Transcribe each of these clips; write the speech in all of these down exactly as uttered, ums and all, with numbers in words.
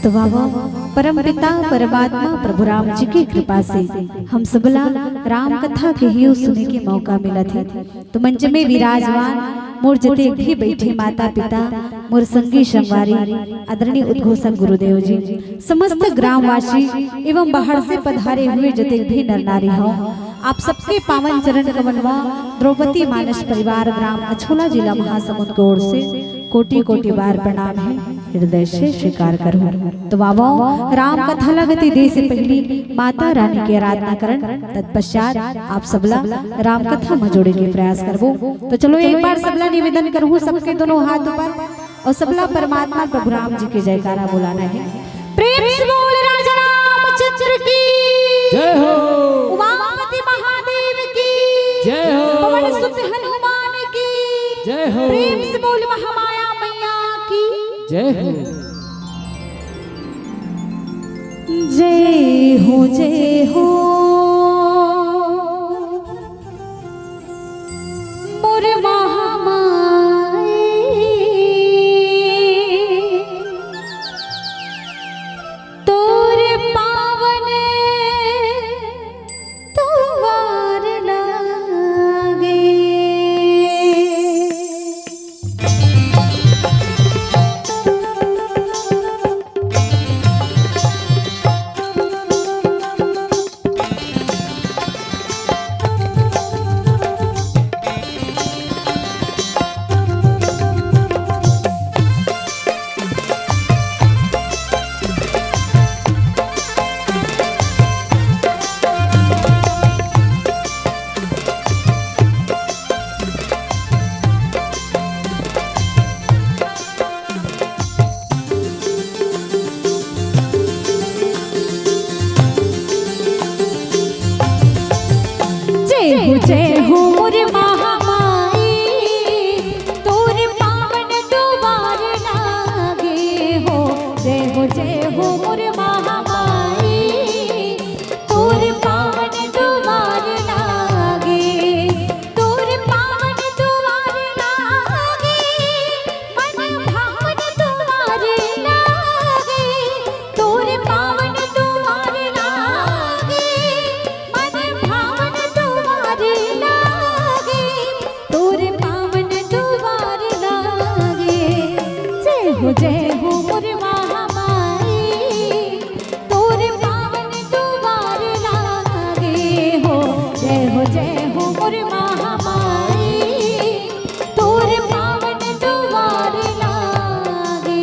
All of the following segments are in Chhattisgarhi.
तो बाबा, परम पिता परमात्मा प्रभु राम जी के कृपा से हम सबला राम कथा के हियो सुने के मौका मिलत हे। तो मंच में विराजमान मोर जतेक भी बैठे माता पिता, मोर संगी संगवारी, आदरणीय उद्घोषक गुरुदेव जी, समस्त ग्रामवासी एवं बाहर से पधारे हुए जतेक भी नर नारी हो, आप सबके पावन चरण कमल मा द्रौपदी मानस परिवार ग्राम अछोला जिला महासमुंद के ओर से कोटि कोटि बार प्रणाम हे, हृदय से स्वीकार करहूँ। तो बाबा, राम कथा ला गति दे से पहिली माता रानी के आराधना करन, तत्पश्चात आप सबला राम कथा म जोड़े के प्रयास करबो। तो चलो एक बार सबला निवेदन करहूँ, सबके दोनों हाथ ऊपर, अउ सबला परमात्मा प्रभु राम जी के जयकारा बोलाना हे। प्रेम से बोल राजा रामचंद्र की। जय हो। उमापति महादेव की। जय हो। पवन सुत हनुमान की। जय हो। प्रेम से बोल महामाया मैया की। जय हो। जय हो, जय हो। मोर महामाई, तोर पावन तुवार लागे। जय हो, जय हो मोर महामाई, तोर पावन दुवार लागे हो। जय हो, जय हो मोर महामाई, तोर पावन दुवार लागे, तोर पावन दुवार लागे, मन भावन दुवार लागे, तोर पावन दुवार लागे, मन भावन दुवार लागे, तोर पावन दुवार लागे। जय हो, जय हो मोर महामाई, तोर पावन दुवार लागे हो। जय हो, जय हो मोर महामाई, तोर पावन दुवार लागे।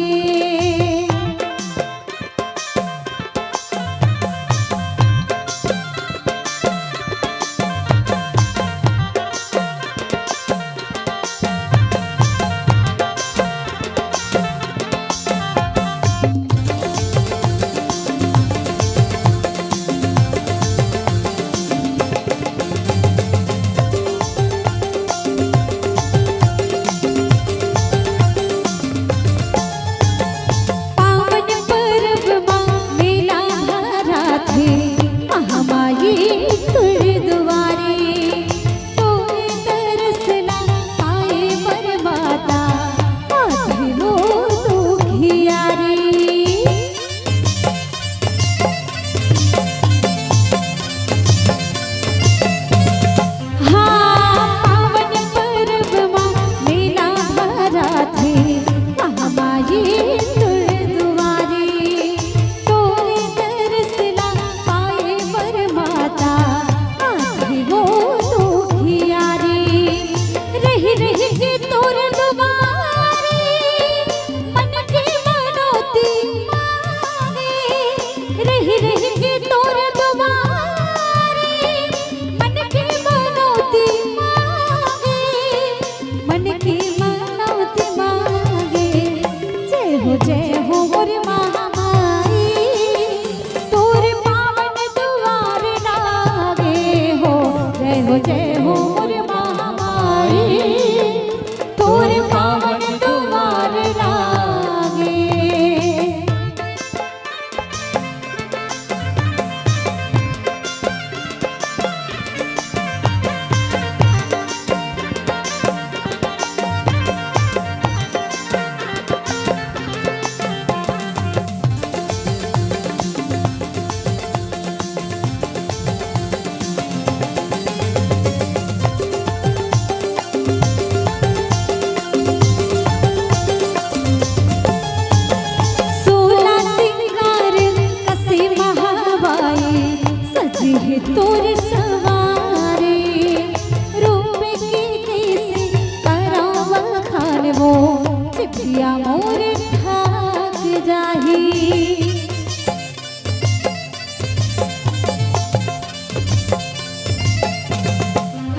या मोर ढाक जाही।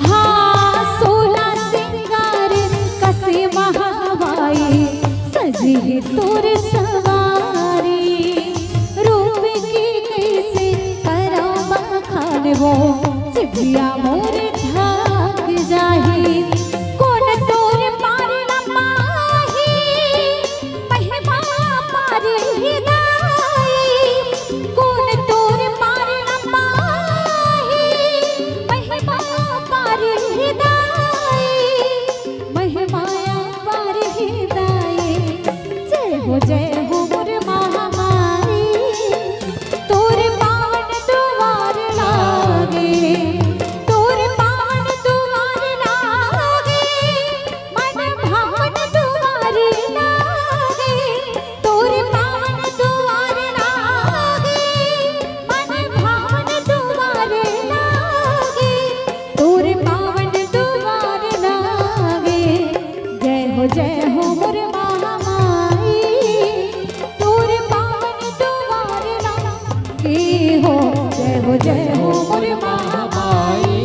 हाँ, सोला सिंगार कसे महामाई, सजी हे तोर सवारी। रूप के कइसे करम बखान वो, जिभिया मोर ढाक जाही। कोन तोर पार न पाही, महिमा पार ही दाई। कोन तोर पार न पाही, महिमा पार ही दाई। महिमा पार ही दाई। जय हो, जय हो मोर महामाई, तोर पावन दुआर लागे, तोर पावन दुआर लागे, मन भावन दुआर लागे, तोर पावन दुआर लागे, मन भावन दुआर लागे, तोर पावन दुआर लागे। जय हो, जय हो मोर महामाई, तोर पावन दुआर लागे हो। जय हो, जय हो मोर महामाई,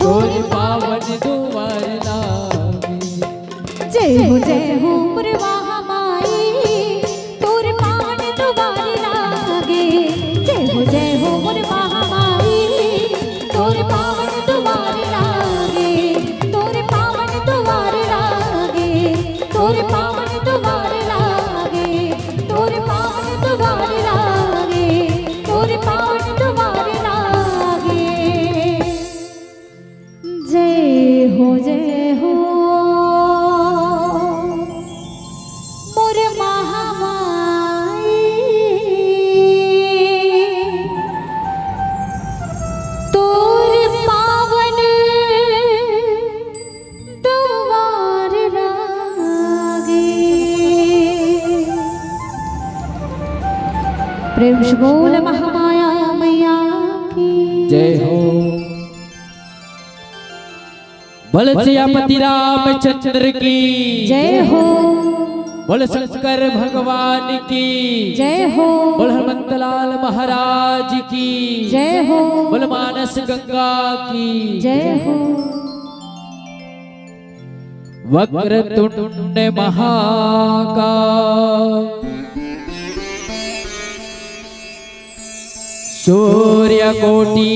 तोर पावन दुआर लागे। जय हो, जय हो मोर महामाई, तोर पावन दुआर लागे। जय हो, जय हो मोर महामाई, तोर पावन दुआर लागे, तोर पावन दुआर लागे, तोर पावन दुआर लागे, तोर पावन दुआर लागे, तोर पावन दुआर लागे। जय हो, जय हो मोर महामाई, तोर पावन दुआर लागे। प्रेम से बोल महामाया मैया की जय हो। बोल सियापति रामचंद्र की जय हो। बोल शंकर भगवान की जय हो। बोल हनुमंतलाल महाराज की जय हो। बोल मानस गंगा की जय हो। वक्रतुंड महाकाय सूर्यकोटि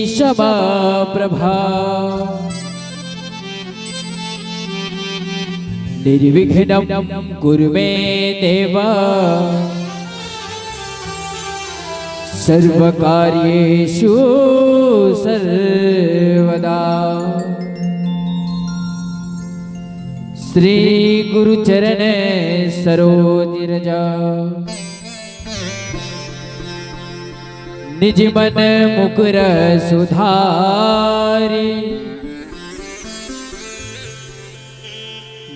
समप्रभा निर्विघ्नं कुरु मे देव सर्वकार्येषु सर्वदा। श्री गुरु चरण सरोज रज निज मन मुकुर सुधारि।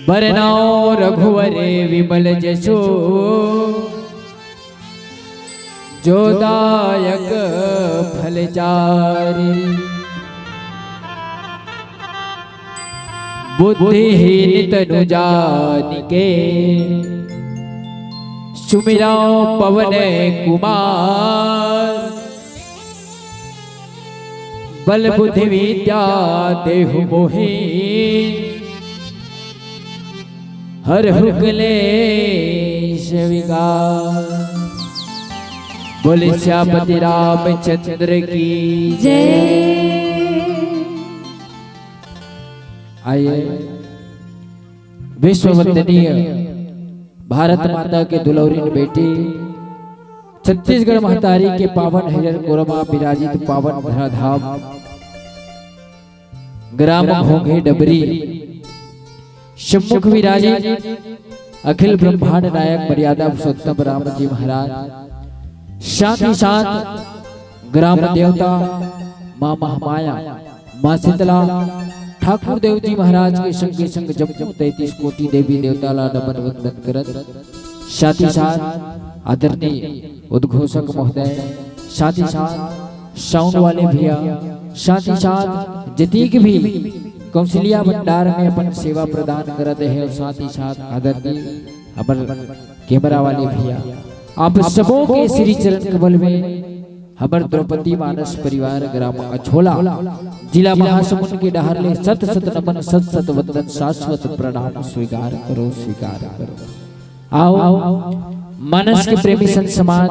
बरनउँ रघुवर विमल जसु जो दायक फल चारि। बुद्धिहीन तनु जानिके सुमिरउँ पवन कुमार। बल बुद्धि विद्या देहु मोहि हरहु कलेस विकार। बोले सियापति रामचंद्र की जय। आइए, विश्व वंदनीय भारत माता के दुलौरिन बेटी, छत्तीसगढ़ महतारी के पावन हरियर कोरमा विराजित पावन धराधाम ग्राम घोंघे डबरी सम्मुख विराजित अखिल ब्रह्मांड नायक मर्यादा पुरुषोत्तम राम जी महाराज, साथ ही साथ ग्राम देवता माँ महामाया, माँ शीतला, ठाकुर देव जी महाराज के संगे संग जम्मो तैंतीस कोटि देवी देवता ला नमन वंदन करत, साथ ही साथ आदरणीय उद्घोषक महोदय, साथ ही साथ साउंड वाले भैया, साथ ही साथ जतिक भी कौशल्या भंडार में अपन सेवा प्रदान करत हे और साथ ही साथ आदरणीय हमर कैमरा वाले भैया, आप सबो के श्री चरण कमल में हमर द्रौपदी मानस परिवार ग्राम अछोला जिला महासमुंद के डहर ले शत शत नमन, शत शत वंदन, शाश्वत प्रणाम स्वीकार करो, स्वीकार करो। आओ, मानस के प्रेमी संत समाज,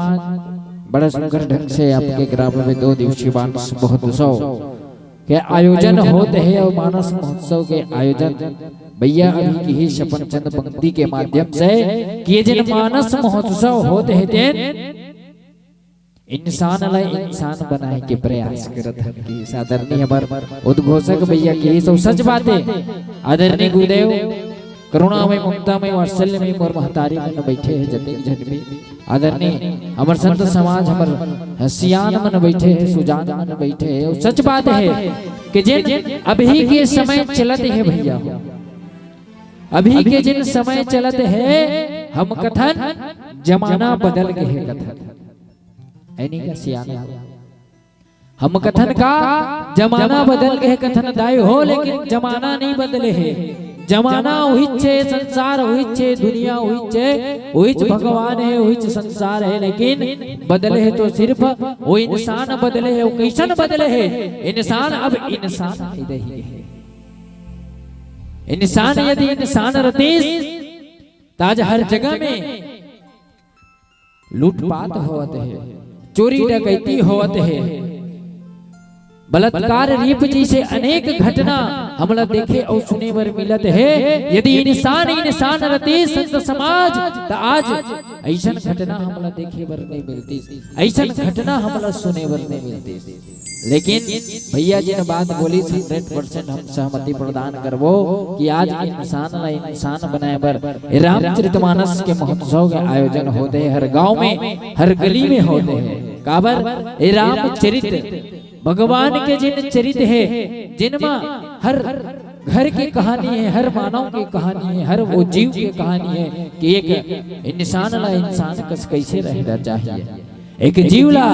बड़ा सुंदर ढंग से आपके ग्राम में दो दिवसीय मानस महोत्सव के आयोजन होत हे और मानस महोत्सव के आयोजन भैया अभी किहिस अपन चंद पंक्ति के माध्यम से कि ये जिन मानस महोत्सव होत हे तेन इंसान ला इंसान बनाए के प्रयास करत हन कि आदरणीय हमर उद्घोषक भैया किहिस अउ सच बात हे। आदरणीय गुरुदेव करुणा में, ममता में, वात्सल्य में मोर महतारी मन बैठे हे, जतेक झन भी आदरणीय हमर संत समाज, हमर सियान मन बैठे हे, सुजान मन बैठे हे। अउ सच बात हे कि जेन अभी के समय चलत हे भैया, अभी के जेन समय चलत हे, हम कथन जमाना बदल गे हे कथन। ऐनी का सियान हो। हम कथन का जमाना बदल गे हे कथन दाई हो, लेकिन जमाना नहीं बदले हे। जमाना उहिच हे, संसार उहिच हे, दुनिया उहिच हे, उहिच भगवान हे, उहिच संसार हे, लेकिन बदले हे तो सिर्फ वो इंसान बदले हे। वो कैसन बदले हे? इंसान अब इंसान नहीं रही हे। इंसान यदि इंसान रतिस, त आज हर जगह में लूटपाट होवत हे, चोरी डकैती होवत हे, बलात्कार, रेप जैसे अनेक घटना हमला देखे अउ सुने बर मिलत हे। यदि इंसान इंसान रतिस संत समाज, त आज ऐसन घटना हमला देखे बर नहीं मिलतिस, ऐसन घटना हमला सुने बर नहीं मिलतिस। लेकिन भैया जी ने बात बोली, हंड्रेड परसेंट हम सहमति प्रदान करबो कि आज इंसान ला इंसान बनाए बर ए रामचरितमानस के महोत्सव के आयोजन होत हे, हर गांव में, हर गली में होत हे। काबर ए रामचरित भगवान के जिन चरित हे, जिनमा हर घर के कहानी हे, हर मानव के कहानी हे, हर वो जीव के कहानी हे कि एक इंसान ला इंसान कस कैसे रहना चाहिए, एक जीव ला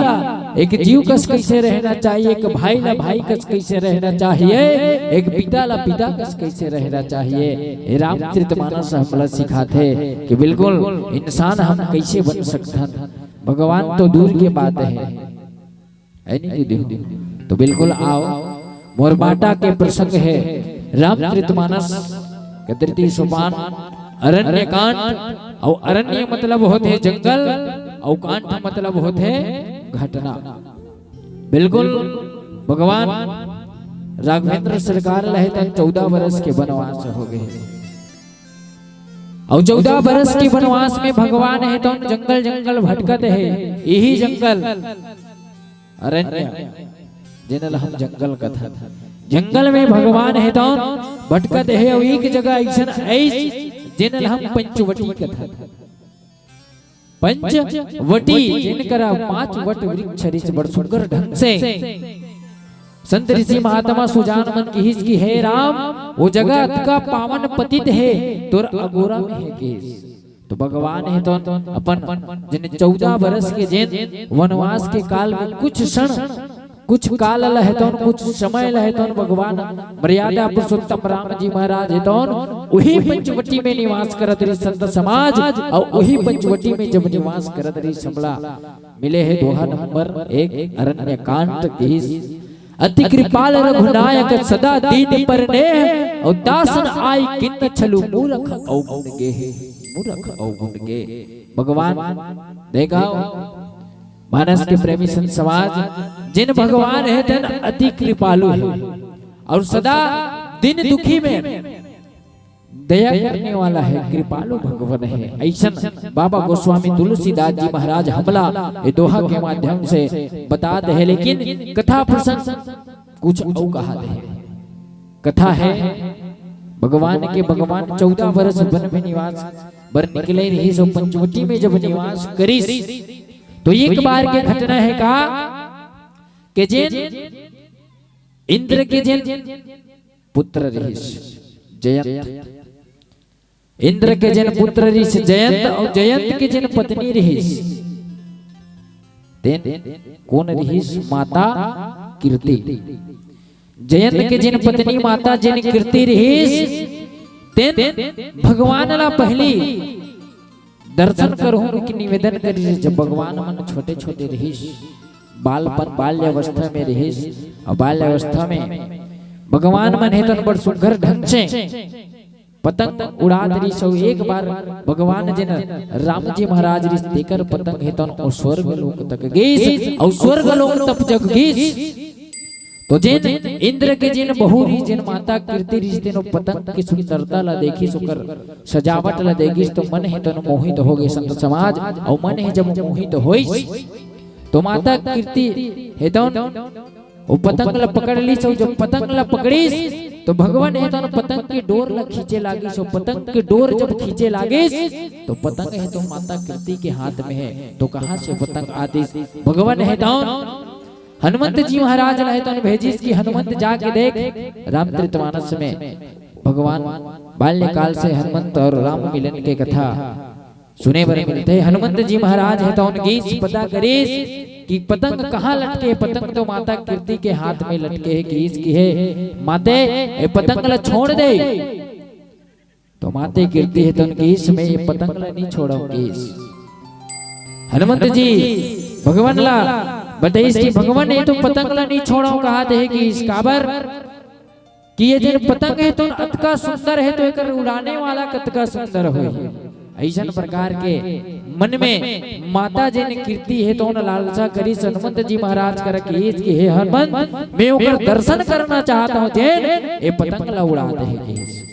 एक जीव कस कैसे रहना चाहिए, एक भाई ला भाई कस कैसे रहना चाहिए, एक पिता ला पिता कस कैसे रहना चाहिए। ए रामचरितमानस हमला सिखाथे कि बिल्कुल इंसान हम कैसे बन सकथन। भगवान तो दूर के बात हे, है नहीं दीदी? तो बिल्कुल आओ, मोर बाटा के प्रसंग हे रामचरितमानस के तृतीय सोपान, अरण्य कांड। अउ अरण्य मतलब होथे जंगल, अउ कांड मतलब होथे घटना। बिल्कुल भगवान राघवेंद्र सरकार लहे तन चौदह बरस के बनवास हो गे, अउ चौदह बरस के बनवास में भगवान हे तन जंगल जंगल भटकत हे। यही जंगल अरण्य, जेन ल हम जंगल कथन, जंगल में भगवान हे तौन भटकत हे, अउ एक जगह अइसन अइस, जेन ल हम पंचवटी कथन। पंचवटी, जेन करा पांच वट वृक्ष रिहिस, बड़ सुग्घर ढंग से संत ऋषि महात्मा सुजान मन किहिस कि हे राम, वो जगह अतका पावन पतित हे, तोर अगोरा में हे केस। तो भगवान हे तो अपन जेन चौदह बरस के जेन वनवास के काल में कुछ क्षण, कुछ काल ल हे तो, कुछ समय ल हे तो भगवान मर्यादा पुरुषोत्तम राम जी महाराज हे तो उही पंचवटी में निवास करत रहिस संत समाज, अउ उही पंचवटी में जब निवास करत रहिस, हमला मिले हे दोहा नंबर एक, अरण्य कांड किहिस। अति कृपाल रघुनायक सदा दीन पर नेह, अउ दासन आय किन्न छलु मूरख अवगुण गेह। मूरख अवगुण गेह। भगवान देखा, मानस के प्रेमी संत समाज, जेन भगवान हे तेन अति कृपालु हे, अउ सदा दीन दुखी में दया करने वाला हे, कृपालु भगवान हे। अइसन बाबा गोस्वामी तुलसीदास जी महाराज हमला ए दोहा के माध्यम से बता दे हे, लेकिन कथा प्रसंग कुछ अउ कहा दे हे। कथा हे भगवान के, भगवान चौदह बरस वन में निवास बर निकले रहिस, सो पंचवटी में जब निवास करिस, तो एक बार के घटना हे का के जेन इंद्र के जेन पुत्र रहिस जयंत। इंद्र के जेन पुत्र रहिस जयंत, अउ जयंत के जेन पत्नी रहिस, तेन कोन रहिस? माता कीर्ति। जयंत के जिन पत्नी माता जिन कीर्ति रिहिस, तेन भगवान ला पहली दर्शन करहूं के निवेदन करिस। जब भगवान मन छोटे-छोटे रिहिस, बालपन, बाल्यावस्था में रिहिस, अउ बाल्यावस्था में भगवान मन हे तन बड़ सुघर ढंग से पतंग उड़ात रिहिस, अउ एक बार भगवान जेन राम जी महाराज रिहिस, तेकर पतंग हे तन ओ स्वर्ग लोक तक गिस, अउ स्वर्ग लोक तक जब गिस, तो जेन इंद्र के जेन बहू रिहिस, जेन माता कीर्ति रिहिस, तेन ओ पतंग के सुंदरता ला देखिस, ओकर सजावट ला देखिस, तो मन हे तन मोहित हो गे संत समाज। अउ मन हे जब मोहित होइस, तो माता कीर्ति हे तन ओ पतंग ला पकड़ लिस, अउ जब पतंग ला पकड़िस, तो भगवान हे तन पतंग के डोर ला खींचे लागिस, अउ पतंग के डोर जब खींचे लागिस, तो पतंग हे तन माता कीर्ति के हाथ में हे, तो कहां से पतंग आतिस? भगवान हे तन हनुमंत जी महाराज ला हे तन भेजिस कि हनुमंत जाके देख, रामचरितमानस में भगवान बाल्यकाल से हनुमंत अउ राम मिलन के कथा सुने बर मिलथे। हनुमंत जी महाराज हे तन गिस, पता करिस कि पतंग कहां लटके। पतंग तो माता कीर्ति के हाथ में लटके हे। गिस किहे, "माते, ए पतंग ला छोड़ दे।" तो माते कीर्ति हे तन गिस, "मैं ए पतंग ला नहीं छोड़ंव।" गिस हनुमंत जी भगवान ला बताइस कि भगवान, ए तो पतंग ला नहीं छोड़ंव कहात हे। गिस काबर कि ये जेन पतंग हे तन अतका सुंदर हे, तो एकर उड़ाने वाला कतका सुंदर होही। अइसन प्रकार के मन में माता जेन कीर्ति हे तन लालसा करिस हनुमंत जी महाराज करा गिस कि हे हनुमंत, मैं ओकर दर्शन करना चाहत हंव, जेन ए पतंग ला उड़ात हे। गिस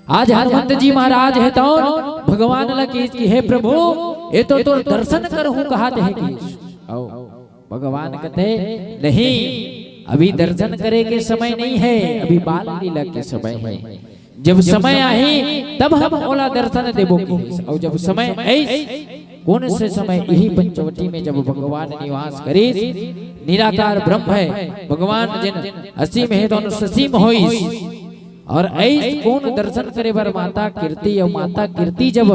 आज हनुमंत जी महाराज हे तन भगवान ला गिस कि हे प्रभु, ए तो तोर दर्शन करहूं कहात हे। गिस अउ भगवान कथे, "नहीं, अभी दर्शन करे के समय नहीं हे, अभी बाल लीला के समय हे। जब समय आही, तब हम ओला दर्शन देबो।" गिस अउ जब समय आइस, कोन से समय? इही पंचवटी में जब भगवान निवास करिस, निराकार ब्रह्म हे भगवान, जेन असीम हे तन ससीम होइस। अउ अइस कोन दर्शन करे बर? माता कीर्ति। अउ माता कीर्ति जब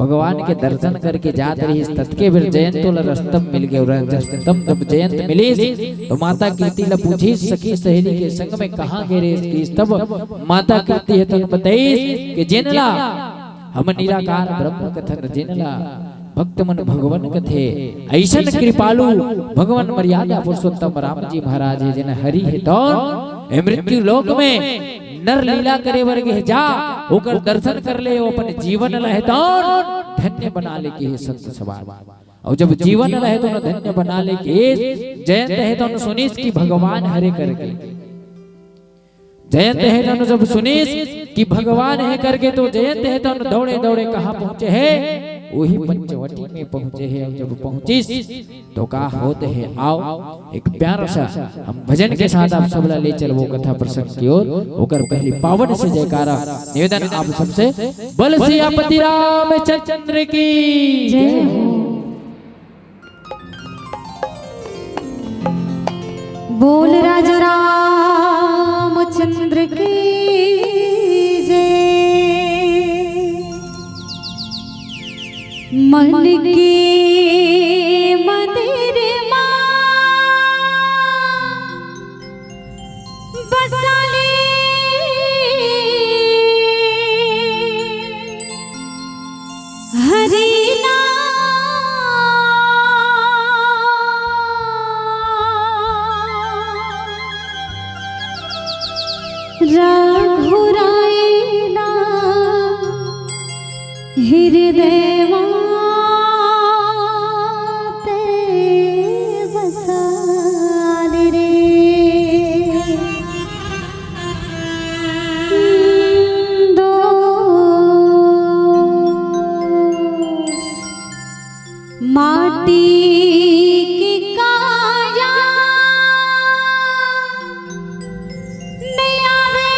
भगवान के दर्शन करके जात रिहिस, ततके बेर जयंत ला रस्ता म मिल गे। अउ रस्ता म जब जयंत मिलिस, तो माता कीर्ति ला पूछिस, सखी सहेली के संग में, "कहां गे रिहिस?" गिस तब माता कीर्ति हे तन बताइस कि जेन ला हम निराकार ब्रह्म कथन, जेन ला भक्त मन भगवान कथे, अइसन कृपालु भगवान मर्यादा पुरुषोत्तम राम जी महाराज हे, जेन हरि हे तन ए मृत्यु लोक में नर लीला करे बर गे हे। जा, ओकर दर्शन कर ले, ओ अपन जीवन ला हे तन धन्य बना ले, किहे संत समाज। अउ जब जीवन ला हे तन धन्य बना ले, किहे जयंत हे तन सुनिस कि भगवान हरे करके। जयंत हे तन जब सुनिस कि भगवान हे करके, तो जयंत हे तन दौड़े दौड़े कहां पहुंचे हे? उही पंचवटी में पहुंचे हे। अउ जब पहुंचिस, तो का होत हे, आओ एक प्यारा सा हम भजन के साथ आप सब ला ले चलबो कथा प्रसंग की ओर। ओकर पहली पावन से जयकारा निवेदन आप सबसे, "बोल सियापति रामचंद्र की जय हो।" बोल राजा रामचंद्र की जय। मन के मंदिर मा बसा ले हरि नाम। रघुराई ला हृदय मा ते बसा ले रे। दो माटी की काया नहीं आवे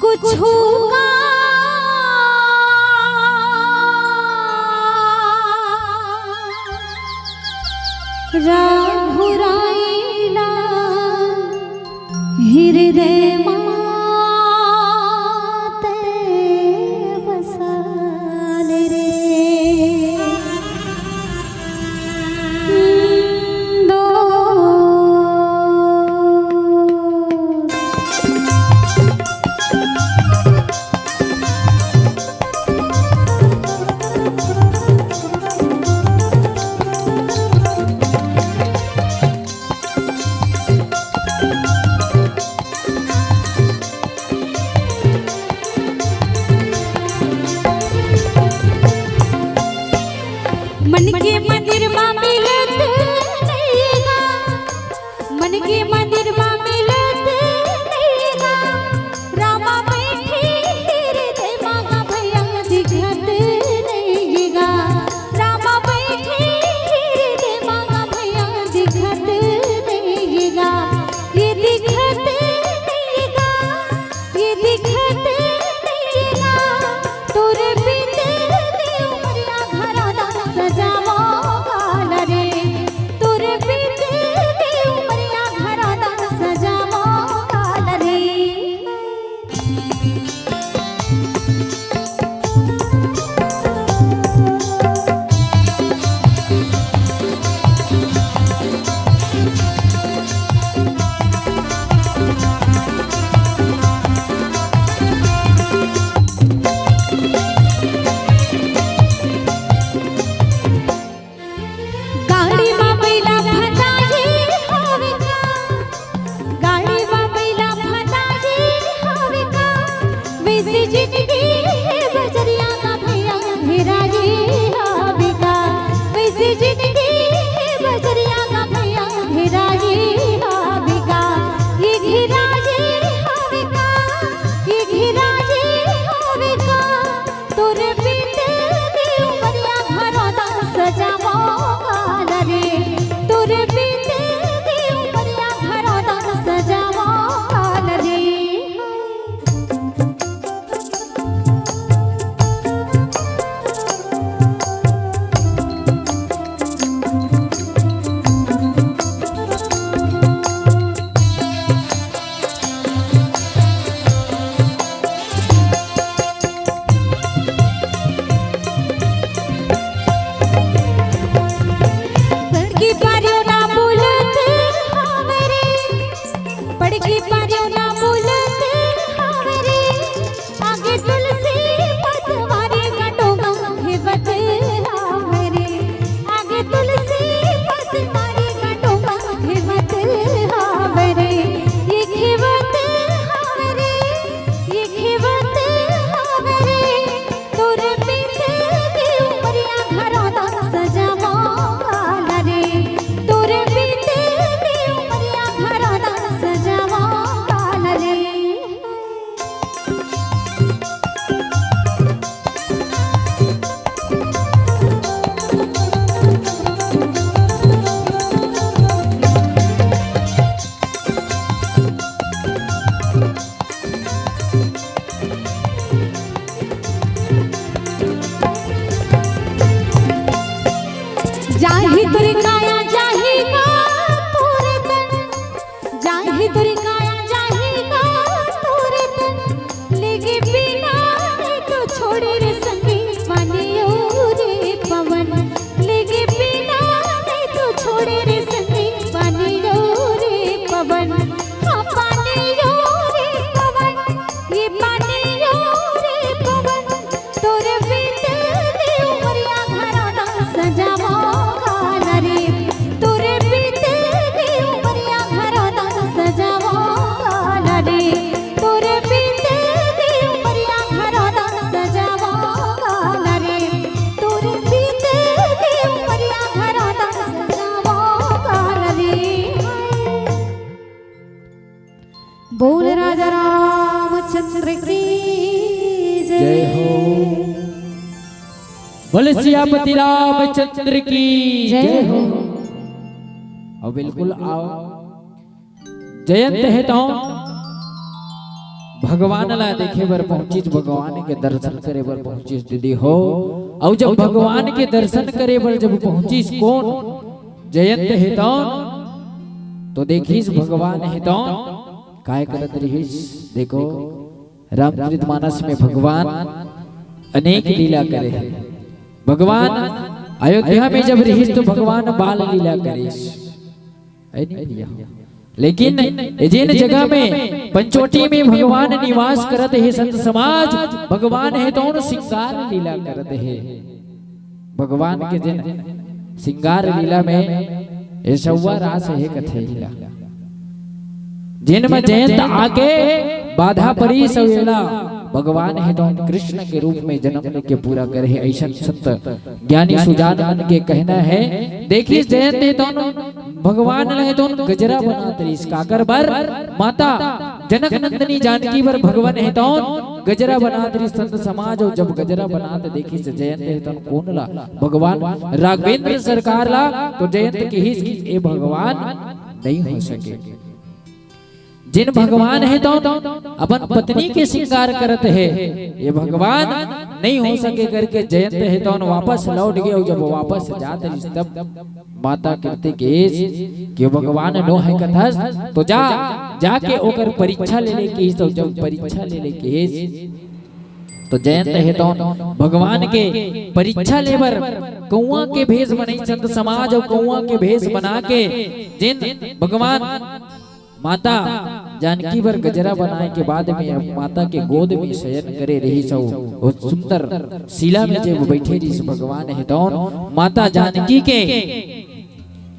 कुछ का। रघुराई ला हृदय मा ते बसा ले रे। जिंदगी हे बजरिया का भैया अंधेरा जी हावे का। वैसे जिंदगी हे बजरिया का भैया अंधेरा जी हावे का। ये घेरा जी हावे का, ये घेरा जी हावे का। तोरे बीते दी उमरिया घरों दा सजावो काल रे। तोरे बीते दी उमरिया घरों दा सजावो काल रे। बड़की पारियो ना बोलत हावे रे, बड़की पारियो ना बोलत हावे रे। आगे तुलसी पतवारी गंडो गंगे बत हावे रे, आगे तुलसी पतवारी गंडो गंगे बत हावे रे। ये खेवत हावे रे, ये खेवत हावे रे। तोरे बीते दी उमरिया घरों दा सजावो काल रे। तोरे बीते दी उमरिया घरों दा सजावो काल रे। जाही तोर काया, जाही का तोर तन, जाही तोर काया, जाही का तोर तन। लेगे बिना नहीं तो छोड़े रे संगी पानियो रे पवन। लेगे बिना नहीं तो छोड़े रे संगी पानियो रे पवन। हाँ, पानियो रे पवन, ये पानियो रे पवन। तोरे बीते दी उमरिया घरों दा सजावो काल रे। तोरे बीते दी उमरिया घरों दा सजावो काल रे। तोरे बीते दी उमरिया घरों दा सजावो काल रे। तोरे बीते दी उमरिया घरों दा सजावो काल रे। बोल राजा रामचंद्र की जय। जय हो। बोले सियापति रामचंद्र की जय जय हो। हो। अउ बिल्कुल आओ, जयंत हे तौन भगवान ला देखे बर पहुंचिस, भगवान के दर्शन करे बर पहुंचिस दीदी हो। अउ जब भगवान के दर्शन करे बर जब पहुंचिस कोन, जयंत हे तौन, तो देखिस भगवान हे तौन काय करत रिहिस। देखो, रामचरित मानस में भगवान अनेक लीला करे हे। भगवान अयोध्या में जब रिहिस तो भगवान बाल लीला करिस, है नहीं भैया? लेकिन ए जेन जगह में पंचवटी में भगवान निवास करत हे संत समाज, भगवान हे तौन श्रृंगार लीला करत हे। भगवान के जेन श्रृंगार लीला में ए सौवा रास हे कथे लीला, जेन में जयंत आके बाधा परिस अउ एला भगवान हे तौन कृष्ण के रूप में जन्म लेके पूरा करे हे। अइसन संत ज्ञानी सुजान मन के कहना हे। देखिस जयंत हे तौन भगवान ल हे तौन गजरा बनात रिहिस काकर बर, माता जनक नंदिनी जानकी बर भगवान हे तौन गजरा बनात रिहिस संत समाज। अउ जब गजरा बनात देखिस जयंत हे तौन कोन ला, भगवान राघवेंद्र सरकार ला, तो जयंत किहिस कि ए भगवान नहीं हो सके। जेन भगवान हे तौन अपन पत्नी के श्रृंगार करत हे, ए भगवान नहीं हो सके करके जयंत हे तौन वापस लौट गे। अउ जब वापस जात रिहिस तब माता कीर्ति किहिस कि भगवान नो हे कथस, तो जा, जाके ओकर परीक्षा ले ले किहिस। तो जब परीक्षा ले ले किहिस, तो जयंत हे तौन भगवान के परीक्षा ले बर कौआ के भेष बनाइस संत समाज। अउ कौआ के भेष बना के जेन भगवान माता जानकी बर गजरा बनाए के बाद में अब माता के गोद में शयन करे रिहिस अउ ओ सुंदर शीला में जब बैठे रिहिस भगवान हे तौन माता जानकी के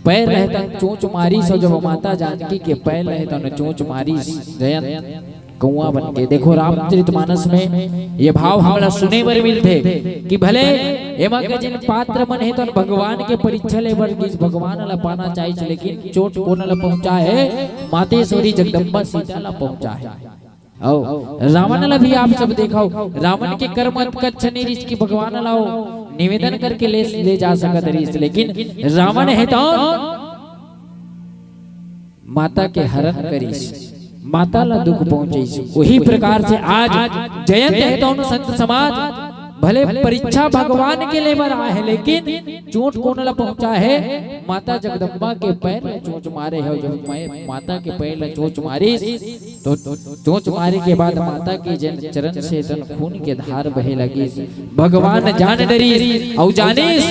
पैर ल हे तौन चोंच मारिस अउ जब माता जानकी के पैर ल हे तौन चोंच मारिस जयंत गौवा बन के। देखो, रामचरित मानस में ये भाव हमला सुने बर मिलथे कि भले एमा के जिन पात्र मन हे, तन भगवान के परीक्षा ले बर गिस, भगवान ला पाना चाहिस, लेकिन चोट कोन ला पहुंचा हे? मातेश्वरी जगदम्बा सीता ला पहुंचा हे। अउ रावण ला भी आप सब देखव, रावण के कर्म अतका अच्छा नहीं रिहिस कि भगवान ला वो निवेदन करके ले, ले जा सकत रिहिस, लेकिन रावण हे तो माता के हरण करिस, माता ला दुख पहुंचाइस। वही प्रकार से आज जयंत हे तौन संत समाज भले परीक्षा भगवान के ले बर आए हे, लेकिन चोट कोन ला पहुंचा हे? माता जगदम्बा के पैर ला चोट मारे हे। जब मैं माता के पैर ला चोट मारिस, तो चोट मारे के बाद माता के जन चरण से तन खून के धार बहे लगिस। भगवान जान डरिस अउ जानिस,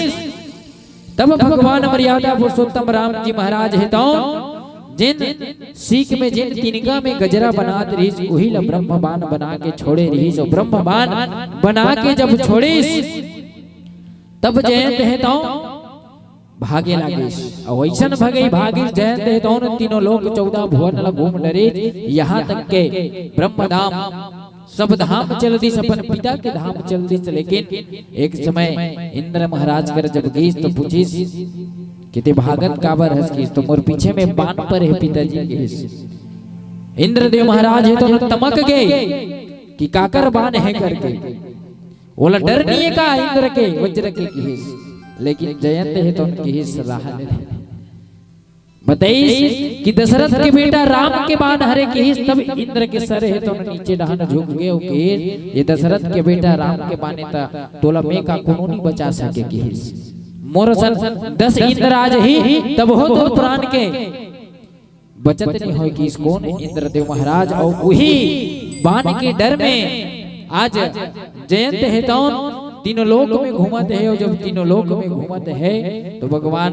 तब भगवान मर्यादा पुरुषोत्तम राम जी महाराज हे तौन जिन सीख में, जिन तिनका में गजरा बनात रिहिस, उही ला ब्रह्म बाण बना के छोड़े रिहिस। अउ ब्रह्म बाण बना के जब छोड़िस, तब जयंत हे तौन भागे लागिस। अउ अइसन भगई भागिस जयंत हे तौन तीनों लोक चौदह भुवन ला घूम डरिस, यहाँ तक के ब्रह्म धाम सब धाम चल दिस, अपन पिता के धाम चल दिस, लेकिन एक समय इंद्र महाराज कर जब गिस तो पूछिस कि "ते भागत काबर हस?" गिस तो "मोर पीछे में बाण परे हे पिताजी," गिस। इंद्रदेव महाराज हे तो तमक गे कि "काकर बाण हे?" करके। "ओला डर नहीं हे का इंद्र के, वज्र के?" गिस। लेकिन जयंत हे तो गिस "राह ले।" बताइस कि "दशरथ के बेटा राम के बाण हरे," किहिस, तब इंद्र के सर हे तो नीचे डहान झुक गे अउ किहिस, "ये दशरथ के बेटा राम के बाण हे त तोला में का कोनो नहीं बचा सके," किहिस। "मोर सन दस इंद्र आ जही, तब हो तोर प्राण के बचत नहीं होय," किहिस कोन? इंद्रदेव महाराज। अउ उही बाण के डर में आज जयंत हे तौन तीनों लोक में घूमत हे, अउ जब तीनों लोक में घूमत हे तो भगवान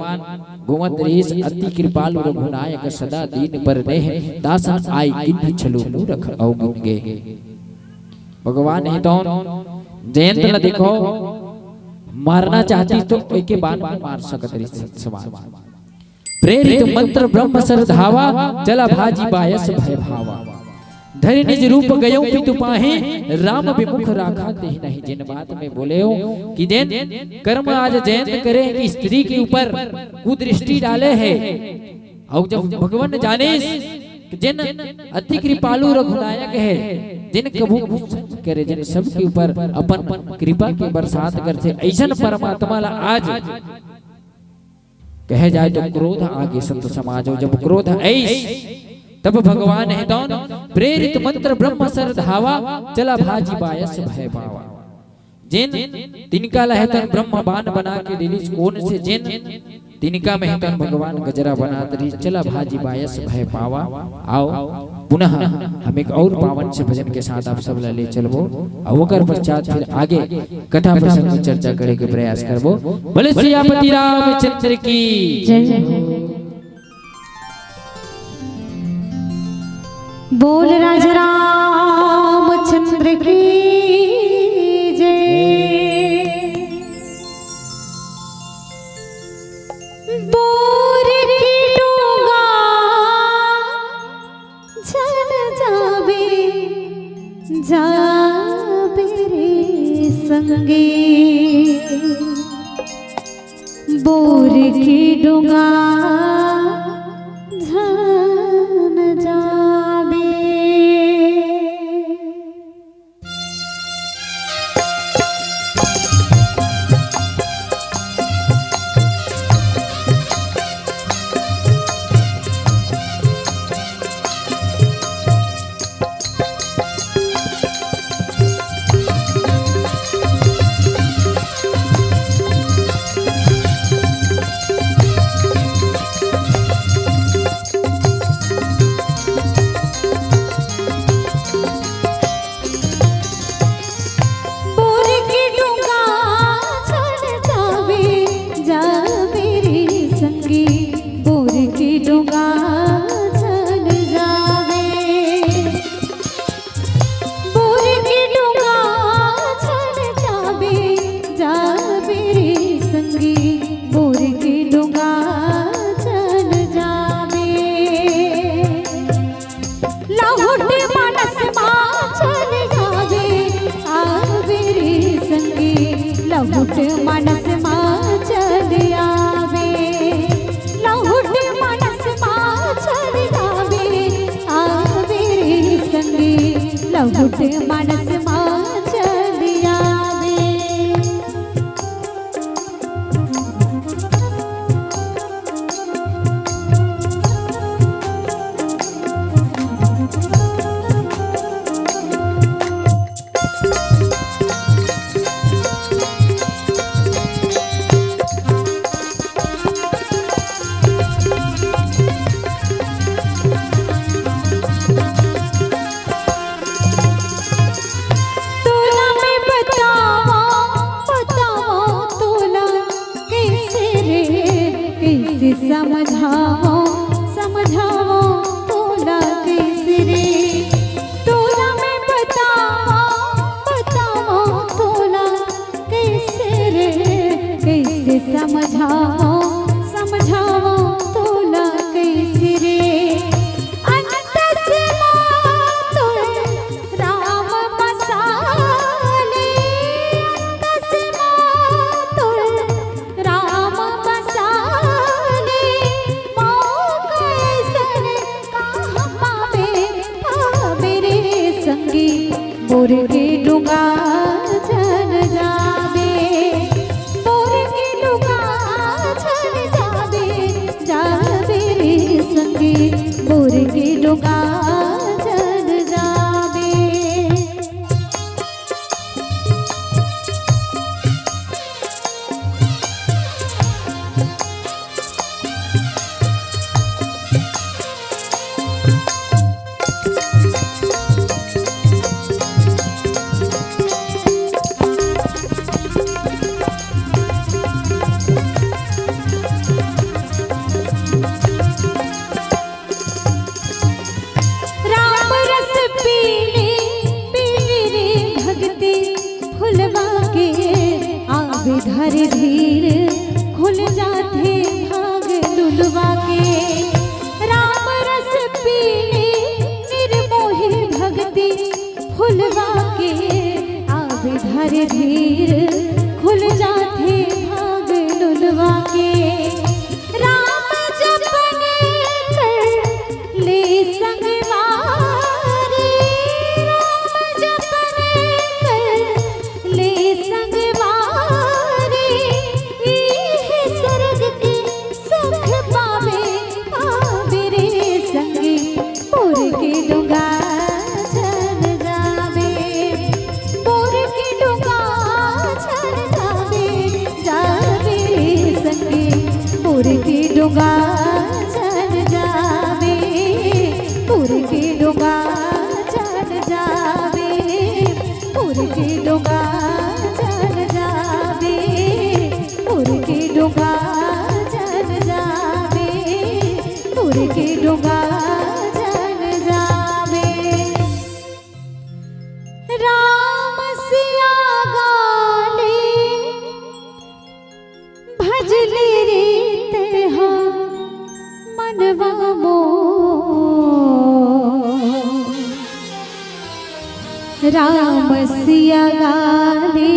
घूमत रिहिस, "अति कृपालु रघुनायक सदा दीन पर नेह, दासन आय कीन्ह छलु मूरख अवगुन गेह।" भगवान हे तौन जयंत ला देखो, मारना चाहतिस तो एके बाण में मार सकत रिहिस समाज। "प्रेरित मंत्र ब्रह्म सर धावा, चला भाजी बायस भय भावा। धरि निज रूप गयो पितु पाही, राम विमुख राखा तेहि नहीं।" जिन बात में बोले हो कि जेन कर्म आज जयंत करे कि स्त्री के ऊपर कुदृष्टि डाले हे, अउ जब भगवान जानिस कि जेन अति कृपालु रघुनायक हे, जेन कभू कुछ करे, जेन सबके ऊपर अपन कृपा के बरसात करथे, अइसन परमात्मा ला आज कहे जाए तो क्रोध आगे संत समाज हो। जब क्रोध आइस तब भगवान हे तौन, "प्रेरित मंत्र ब्रह्म सर धावा, चला भाजी बायस भय पावा।" जेन तिनका ला हे तौन ब्रह्म बाण बना के दिलिस, कोन से जेन तिनका में हे तौन भगवान गजरा बनात रिहिस, "चला भाजी बायस भय पावा।" आओ पुनः हम एक और पावन से भजन के साथ आप सब ला ले चलबो, अउ ओकर पश्चात फिर आगे कथा प्रसंग में चर्चा करे के प्रयास करबो। बोले सियापति रामचंद्र की जय। बोल राजा रामचंद्र की जय। बोर के डोंगा झन जाबे, जाबे रे संगी। बोर के डोंगा झन जाबे। बोर के डोंगा झन जाबे, जाबे रे संगी। बोर के डोंगा झन जाबे। बोर के डोंगा झन जाबे, जाबे रे संगी। बोर के डोंगा झन जाबे। लहुटे मानस मा चल आवे, आवे रे संगी, लहुट मानस मा चल आवे। लहुट मानस मा चल आवे, आवे रे संगी, लहुट मानस मा चल आवे। तोला मैं बतावं, बतावं तोला कइसे रे, कइसे समझावं, समझावं तोला कइसे रे। तोला मैं बतावं, बतावं तोला कइसे रे, कइसे समझावं, समझावं तोला कइसे रे। अंतस मा तोर राम बसा ले, अंतस मा तोर राम बसा ले, मौका अइसन कहाँ पाबे, पाबे रे संगी, बोर के डोंगा झन जाबे, बोर के डोंगा झन जाबे, जाबे रे संगी, बोर के डोंगा झन जाबे। राम रस पीले, पीले रे भगती फुलवा के, आवे धर धीर खुल जाथे भाग लुलवा के। राम रस पीले, निर्मोही भगती फुलवा के, आवे धर धीर खुल जाथे भाग लुलवा के। राम जपने कर ले संगवारी, राम जपने कर ले संगवारी, इहे सरग के सुख पावे, पावे रे संगी। बोर के डोंगा झन जाबे, बोर के डोंगा झन जाबे, जाबे रे संगी। बोर के डोंगा झन जाबे, बोर के डोंगा झन जाबे, बोर के डोंगा झन जाबे, बोर के डोंगा झन जाबे, बोर के डोंगा झन जाबे। राम सिया गाले भजले रे तेहा मनवा मोर। राम सिया गाले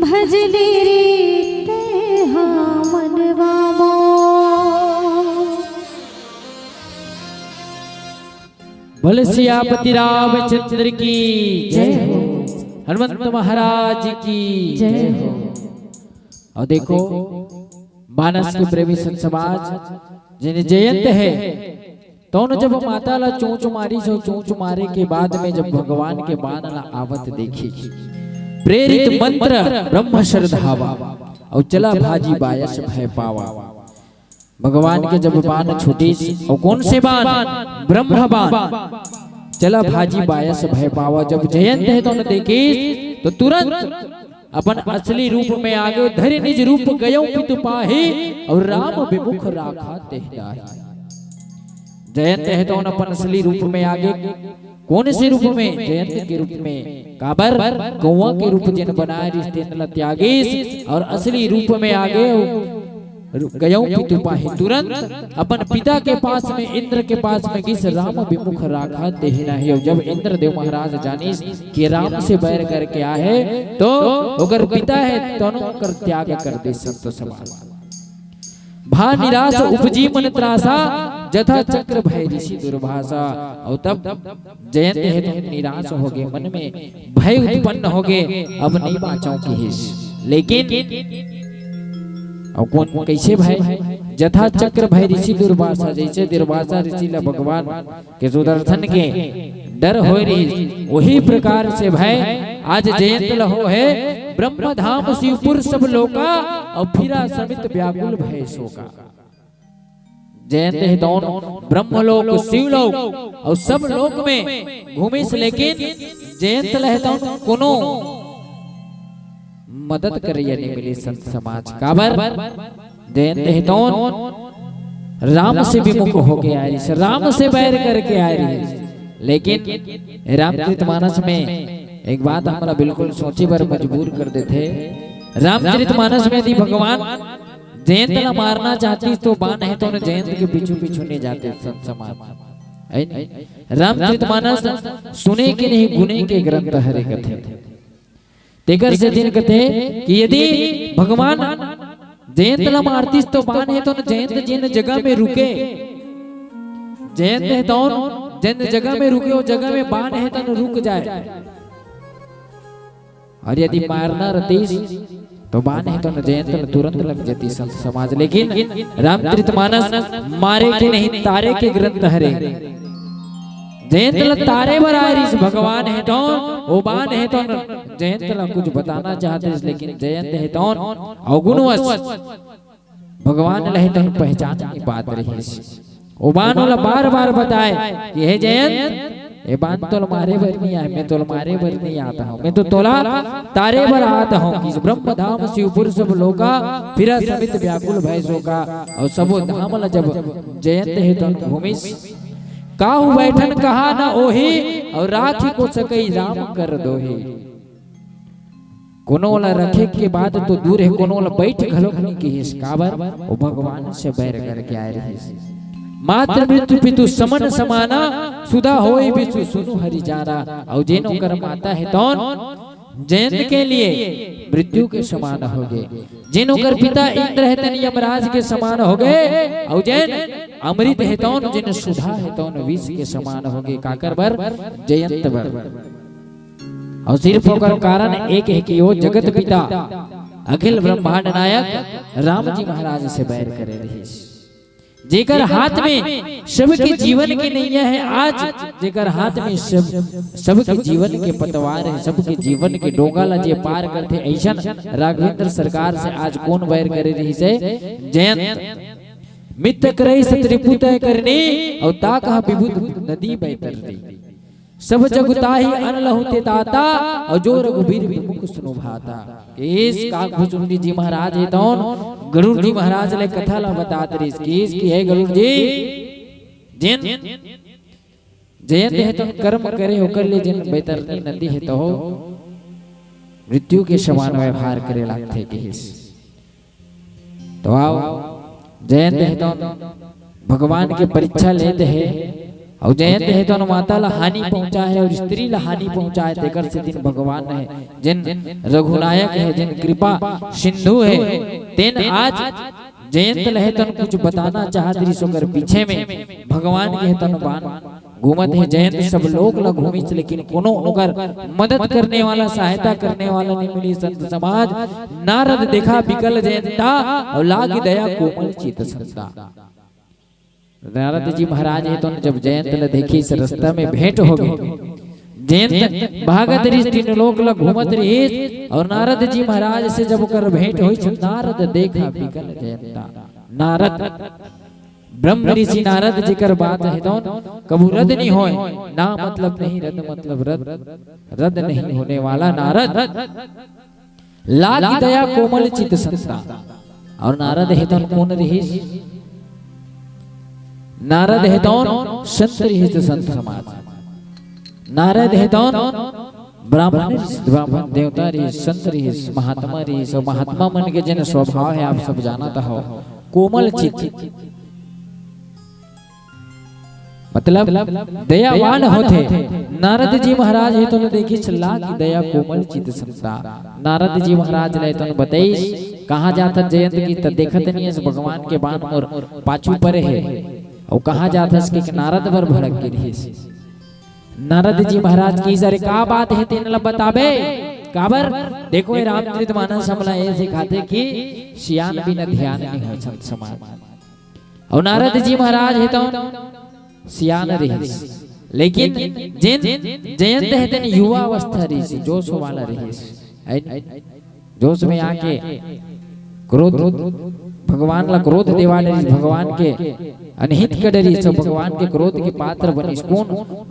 भजले रे तेहा मनवा मोर। बोले सियापति रामचंद्र की जय हो, हनुमंत महाराज की जय हो। अउ देखो, मानस के प्रेमी संत समाज, जेन जयंत हे, तउन जब माता ला चोंच मारिस, अउ चोंच मारे के बाद में जब भगवान के बान ला आवत देखिस, प्रेरित मंत्र ब्रह्म श्रद्धावा, अउ चला भाजी बायस भय पावा। भगवान के जब बान छूटिस, अउ कोन से बान? ब्रह्म बान। चला भाजी बायस भय पावा। जब जयंत हे तउन देखिस, तो तुरंत अपन असली रूप में आगे, धरि निज रूप गयो पितु पाहि, अउ राम बिमुख राखा तेहि दाहि। जयंत हे तउन अपन असली रूप में आगे, कोन से रूप में? जयंत के रूप में। काबर? गौवा के रूप जेन बनाय रिहिस तेन ल त्यागिस, अउ असली रूप में आगे रु-, गयौ पितु पाही। तुरंत अपन पिता के पास में, इंद्र के पास में गिस, राम विमुख राखा तेहि नाही। अउ जब इंद्रदेव महाराज जानिस कि राम से बैर करके आहे, तो ओकर पिता हे, तनो ओकर त्याग कर दे संत समाज। भा निराश उपजी मन त्रासा, जथा चक्र भय ऋषि दुर्भाषा। अउ तब जयंत हे तो निराश होगे, मन में भय उत्पन्न होगे, अब नहीं बाँचौं किहिस। लेकिन अब कोन, कैसे भय? जथा चक्र भय ऋषि दुर्वासा, जैसे दुर्वासा ऋषि ला भगवान के सुदर्शन के डर होय रहिस, वही प्रकार से भय आज जयंत ला होहे। ब्रह्म धाम शिवपुर सब लोका, अउ फिरा समित व्याकुल भय शोका। जयंत हे तौन ब्रह्मलोक, शिवलोक अउ सब लोक में घूमिस, लेकिन जयंत ल हे तौन कोनो मदद करइया नहीं मिली संत समाज। काबर? जयंत हे तौन राम से विमुख होके आय रहिस, राम से बैर करके आय रहिस। लेकिन रामचरित मानस में एक बात हमला बिल्कुल सोचे बर मजबूर कर देथे। रामचरित मानस में यदि भगवान जयंत ला मारना चाहतिस तो बान हे तौन जयंत के पीछू पीछू नहीं जाते संत समाज, है नहीं? रामचरित मानस सुने के नहीं, गुने के ग्रंथ हरे कथे। तेकर सेतिन कथे कि यदि भगवान जयंत ला मारतिस तो बान हे तौन जयंत जेन जगह में रुके, जयंत हे तौन जेन जगह में रुके, वो जगह में बान हे तौन रुक जाए। अउ यदि मारना रतिस तो बान हे तौन जयंत ल तुरंत लग जतिस संत समाज। लेकिन रामचरित मानस मारे के नहीं, तारे के ग्रंथ हरे। जयंत ल तारे बर आय रहिस भगवान हे तौन, ओ बान हे तौन जयंत ल कुछ बताना चाहत रहिस, लेकिन जयंत हे तौन अवगुणवश भगवान ल हे तौन पहचान नहीं पात रहिस। ओ बान ओला बार-बार बताय कि हे जयंत, ए बान तोला मारे बर नहीं आय, मैं तोला मारे बर नहीं आत हौं, मैं तो तोला तारे बर आत हौं। कि ब्रह्म धाम शिवपुर सब लोका, फिरा समित व्याकुल भय शोका। अउ सबो धाम ल जब जयंत हे तौन घूमिस, काहू बैठन कहा न ओही, अउ राखि को सकई राम कर दोही। कोनो ला रखे के बाद तो दूर हे, कोनो ला बैठ घलोक नहीं किहिस। काबर? वो भगवान से बैर करके आय रहिस। मातृ मृत्यु पितु समन समाना, सुधा होय बिसु सुनु हरि जाना। अउ जेन ओकर माता हे तौन जयंत के लिए मृत्यु के समान होगे, जेन ओकर पिता इंद्र हे तौन यमराज के समान होगे, अउ जेन अमृत हे तौन, जेन सुधा हे तौन विष के समान होगे। काकर बर? जयंत बर। अउ सिर्फ ओकर कारण एक हे कि वो जगत पिता, अखिल ब्रह्मांड नायक राम जी महाराज से बैर करे रहिस। जेकर हाथ में सबके जीवन के नैया हे आज, जेकर हाथ में सब, सबके जीवन के पतवार हे, सबके जीवन के डोंगा ला जे पार करथे, अइसन राघवेंद्र सरकार से आज कोन बैर करे रहिस हे? जयंत। मित्त करई सतरिपु तय करनी, अउ ता कहा विबुध नदी बैतरनी। सब जगु ताहि अन लहु ते दाता, अउ जो रघुबीर विमुख सुनु भाता। केस काकभुजंग जी महाराज हे तौन गरुड़ जी महाराज ले कथा ला बतात रहिस। केस कि हे गरुड़ जी, जेन जयंत हे तौन कर्म करे, ओकर ले जेन बैतरनी नदी हे तो मृत्यु के समान व्यवहार करे लागथे केस। तो आओ, जयंत हे तौन भगवान के परीक्षा लेत हे, अउ जयंत हे तौन माता ला हानि पहुंचाय हे अउ स्त्री ला हानि पहुंचाय हे, तेकर सेतिन भगवान हे, जेन रघुनायक हे, जेन कृपा सिंधु हे, तेन आज जयंत ल हे तौन कुछ बताना चाहत रहिस, ओकर पीछे में भगवान के हे तौन बान घूमत हे। जयंत सब लोक ला घूमिस, लेकिन कोनो ओकर मदद करने वाला, सहायता करने वाला नहीं मिली संत समाज। नारद देखा बिकल जयंता, अउ लागी दया कोमल चित संता। नारद जी महाराज हे तौन जब जयंत ला देखिस, रस्ता में भेंट होगे। जयंत भागत रहिस, तीन लोक ला घूमत रहिस, अउ नारद जी महाराज से जब ओकर भेंट होइस, नारद देखा बिकल जयंता। नारद ब्रह्म ऋषि नारद जेकर बात हे तौन कभू रद नहीं होय, ना मतलब नहीं, रद मतलब रद, रद नहीं होने वाला नारद। लागी दया कोमल चित संता। अउ नारद हे तौन कोन रहिस? नारद हे तौन संत रहिस, संत समाज। नारद हे तौन ब्राह्मण रहिस, ब्राह्मण देवता रहिस, संत रहिस, महात्मा रहिस, अउ महात्मा मन के जेन स्वभाव हे, आप सब जानत हव। कोमल चित, मतलब दयावान होथे। नारद जी महाराज हे तो न देखिस ला कि दया कोमल चित संता। नारद जी महाराज ले तो न बतइस, "कहाँ जाथस जयंत?" कि त देखत नहीं हस भगवान के बाण मोर पाछू परे हे, अउ कहाँ जाथस कि नारद बर भड़क गे रिहिस। नारद जी महाराज किहिस, "अरे का बात हे तेन ल बताबे?" काबर? देखो, ये रामचरित मानस हमला ये सिखाथे कि सियान बिना ध्यान नहीं हो संत समाज। अउ नारद जी महाराज हे तो सियान रिहिस, लेकिन जेन जयंत हे तेन युवा अवस्था रिहिस, जोश वाला रिहिस। जोश में आके क्रोध, भगवान ला क्रोध देवा डरिस, भगवान के अनहित कर डरिस, सब भगवान के क्रोध के पात्र बनिस। कोन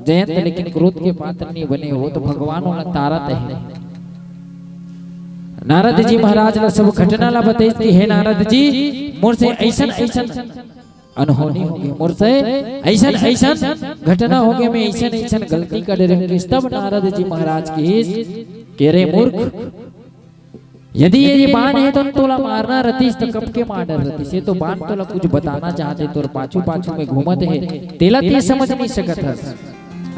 जयंत लेकिन क्रोध के पात्र नहीं बने, वो तो भगवान ओला तारत हे। नारद जी महाराज ला सब घटना ला बतइस कि हे नारद जी, मोर से ऐसन ऐसन अनहोनी होगे, मोर से ऐसन ऐसन घटना होगे, मैं ऐसन ऐसन गलती कर डरे हूँ। तब नारद जी महाराज किहिस कि अरे मूर्ख, यदि ये बाण हे तो तोला मारना रतिस त कब के मार डर रतिस। ये तो बाण तोला कुछ बताना चाहथे, तोर पाछू पाछू में घूमत हे, तेला ते समझ नहीं सकत हस।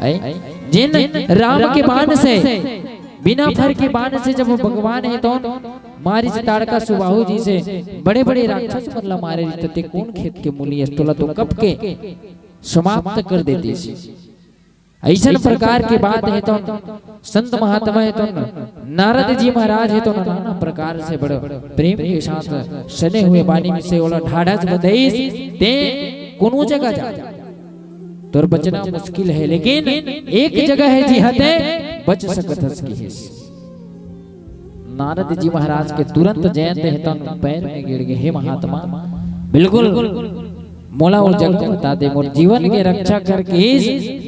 ऐ, जिन राम के बाण से, बिना फर के बाण से जब भगवान हे तो मारिस ताड़का सुबाहु जी से, बड़े बड़े राक्षस मन ला मारे रिहिस, ते कोन खेत के मूली अस, तोला तो कब के समाप्त कर देतिस। ऐसन प्रकार के बात हे तो संत महात्मा हे तो नारद जी महाराज हे तो नाना प्रकार से बड़ प्रेम के साथ सने हुए बानी में से ओला ढाढ़स बतइस, ते कोनो जगह जा, तोर बचना मुश्किल हे, लेकिन एक जगह हे जिहां ते बच सकत हस किहिस। नारद जी महाराज के तुरंत जयंत हे तो पैर में गिर गे, हे महात्मा, बिल्कुल मोला वो जगह बता दे, मोर जीवन के रक्षा कर किहिस।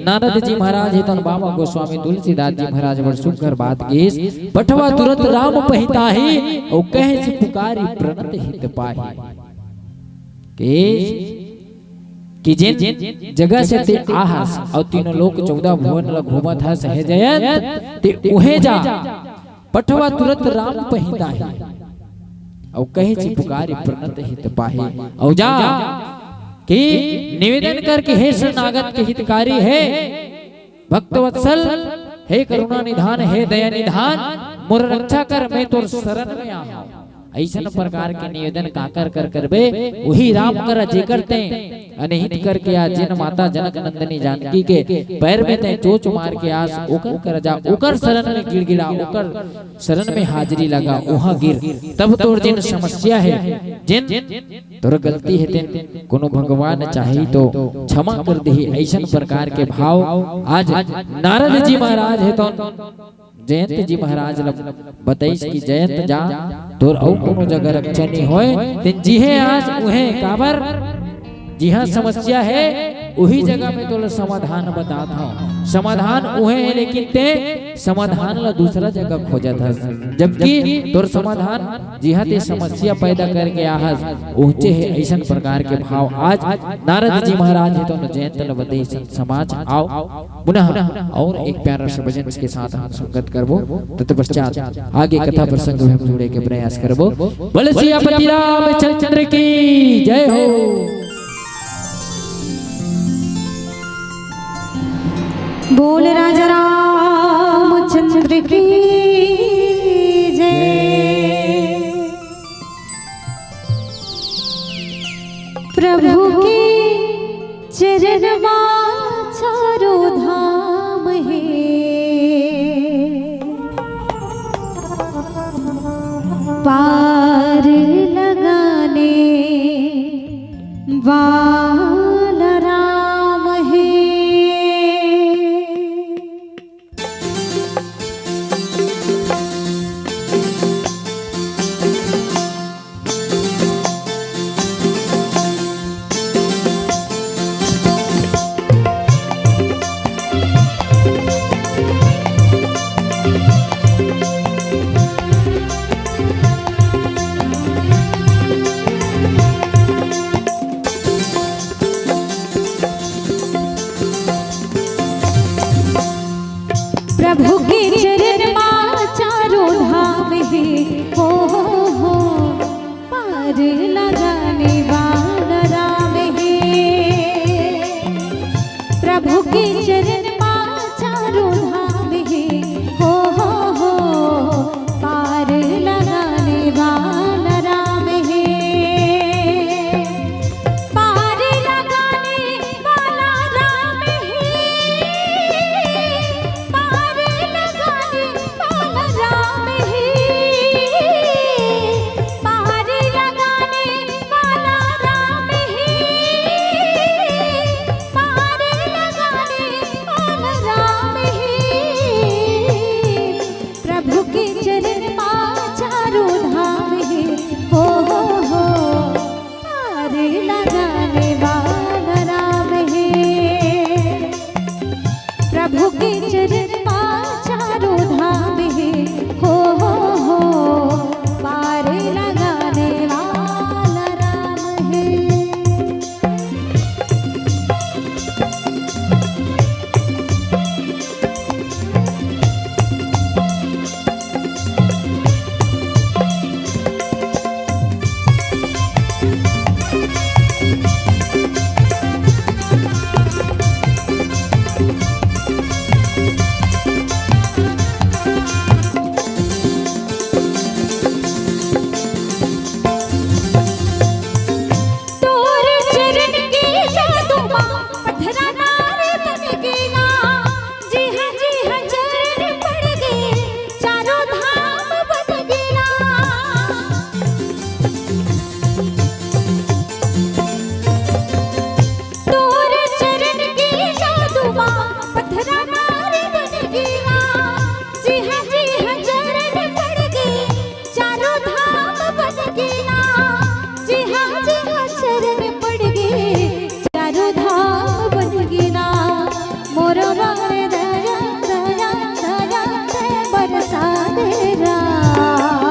नारद जी महाराज हे तो बाबा गोस्वामी तुलसीदास जी महाराज बड़ सुघर बात किहिस, पठवा तुरंत राम पहिताही, अउ कहे से पुकारी प्रणत हित पाही। के कि जेन जगह से ते आहस अउ तीनों लोक चौदह भुवन ल घूमत हस हे जयंत, ते उहे जा, पठवा तुरंत राम पहिताही, अउ कहे से पुकारी प्रणत हित पाही। अउ जा कि निवेदन करके, हे शरणागत के हितकारी, हे भक्त वत्सल, हे करुणा निधान, हे दया निधान, मोर रक्षा कर, मैं तोर शरण में आहूं। ऐसन प्रकार के निवेदन काकर कर करबे, उही राम कर जेकर ते अनहित करके आज जिन माता जनक नंदिनी जानकी के पैर में ते चोच मार के आस, ओकर कर जा, ओकर शरण में गिड़गिड़ा, ओकर शरण में हाजिरी लगा, उहां गिर, तब तोर जिन समस्या हे, जिन तोर गलती हे तेन कोनो भगवान चाही तो क्षमा कर दिही। ऐसन प्रकार के भाव आज नारद जी महाराज हे तो जयंत जी महाराज ल बतइस कि जयंत जा, तोर अउ कोनो जगह रक्षा नहीं होय, तेन जिहे आस उहे, काबर जिहां समस्या हे उही जगह में तोला समाधान बतात हंव। समाधान उहे हे, लेकिन ते समाधान ला दूसरा जगह खोजत हस, जबकि तोर समाधान जिहां ते समस्या पैदा करके आहस, उहचे हे। ऐसन प्रकार के भाव आज नारद जी महाराज हे तो जयंत ल बतइस संत समाज। आओ पुनः और एक प्यारा सा भजन के साथ हम संगत करबो, तत्पश्चात आगे कथा प्रसंग में हम जुड़े के प्रयास करबो। बोले सियापति रामचंद्र की जय हो। बोल राजा रामचंद्र की जय। प्रभु के चरण मा चारों धाम हे, पार लगाने वाला राम हे। प्रभु के चरण मा चारों धाम हे, हो, हो, हो, पार लगाने वाला। प्रभु के चरण मा चारों धाम हे, हो, हो, हो, पार लगाने वाला राम हे। तोर चरण के जादू मा पथरा नारे बन गेला। जी हाँ, जी हाँ, चरण पड़ गे, चारों धाम बन गेला। तोर चरण के जादू मा पथरा नारे बन गेला। जी हाँ, जी हाँ, चरण पड़ गे, चारों धाम बन गेला। जी हाँ, जी हाँ, चरण पड़ गे, चारों धाम बन गेला। मोर बर दया, दया, दया, दया बरसा दे राम।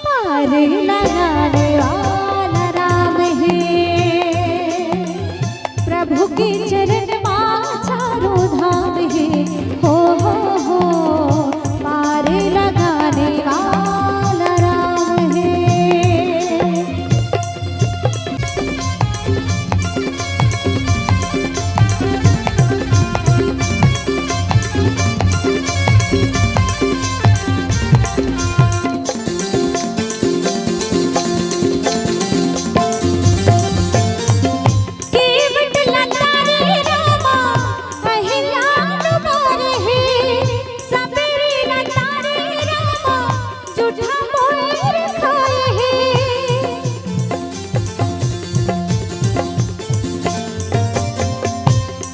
पार लगाने वाला राम हे। प्रभु के चरण मा चारों धाम हे, हो, हो, हो, पार लगाने वाला राम हे। केवट लता रे रामा, अहिया न मारे हे, सबेरे लता रे रामा, जूठा मोर खाए हे।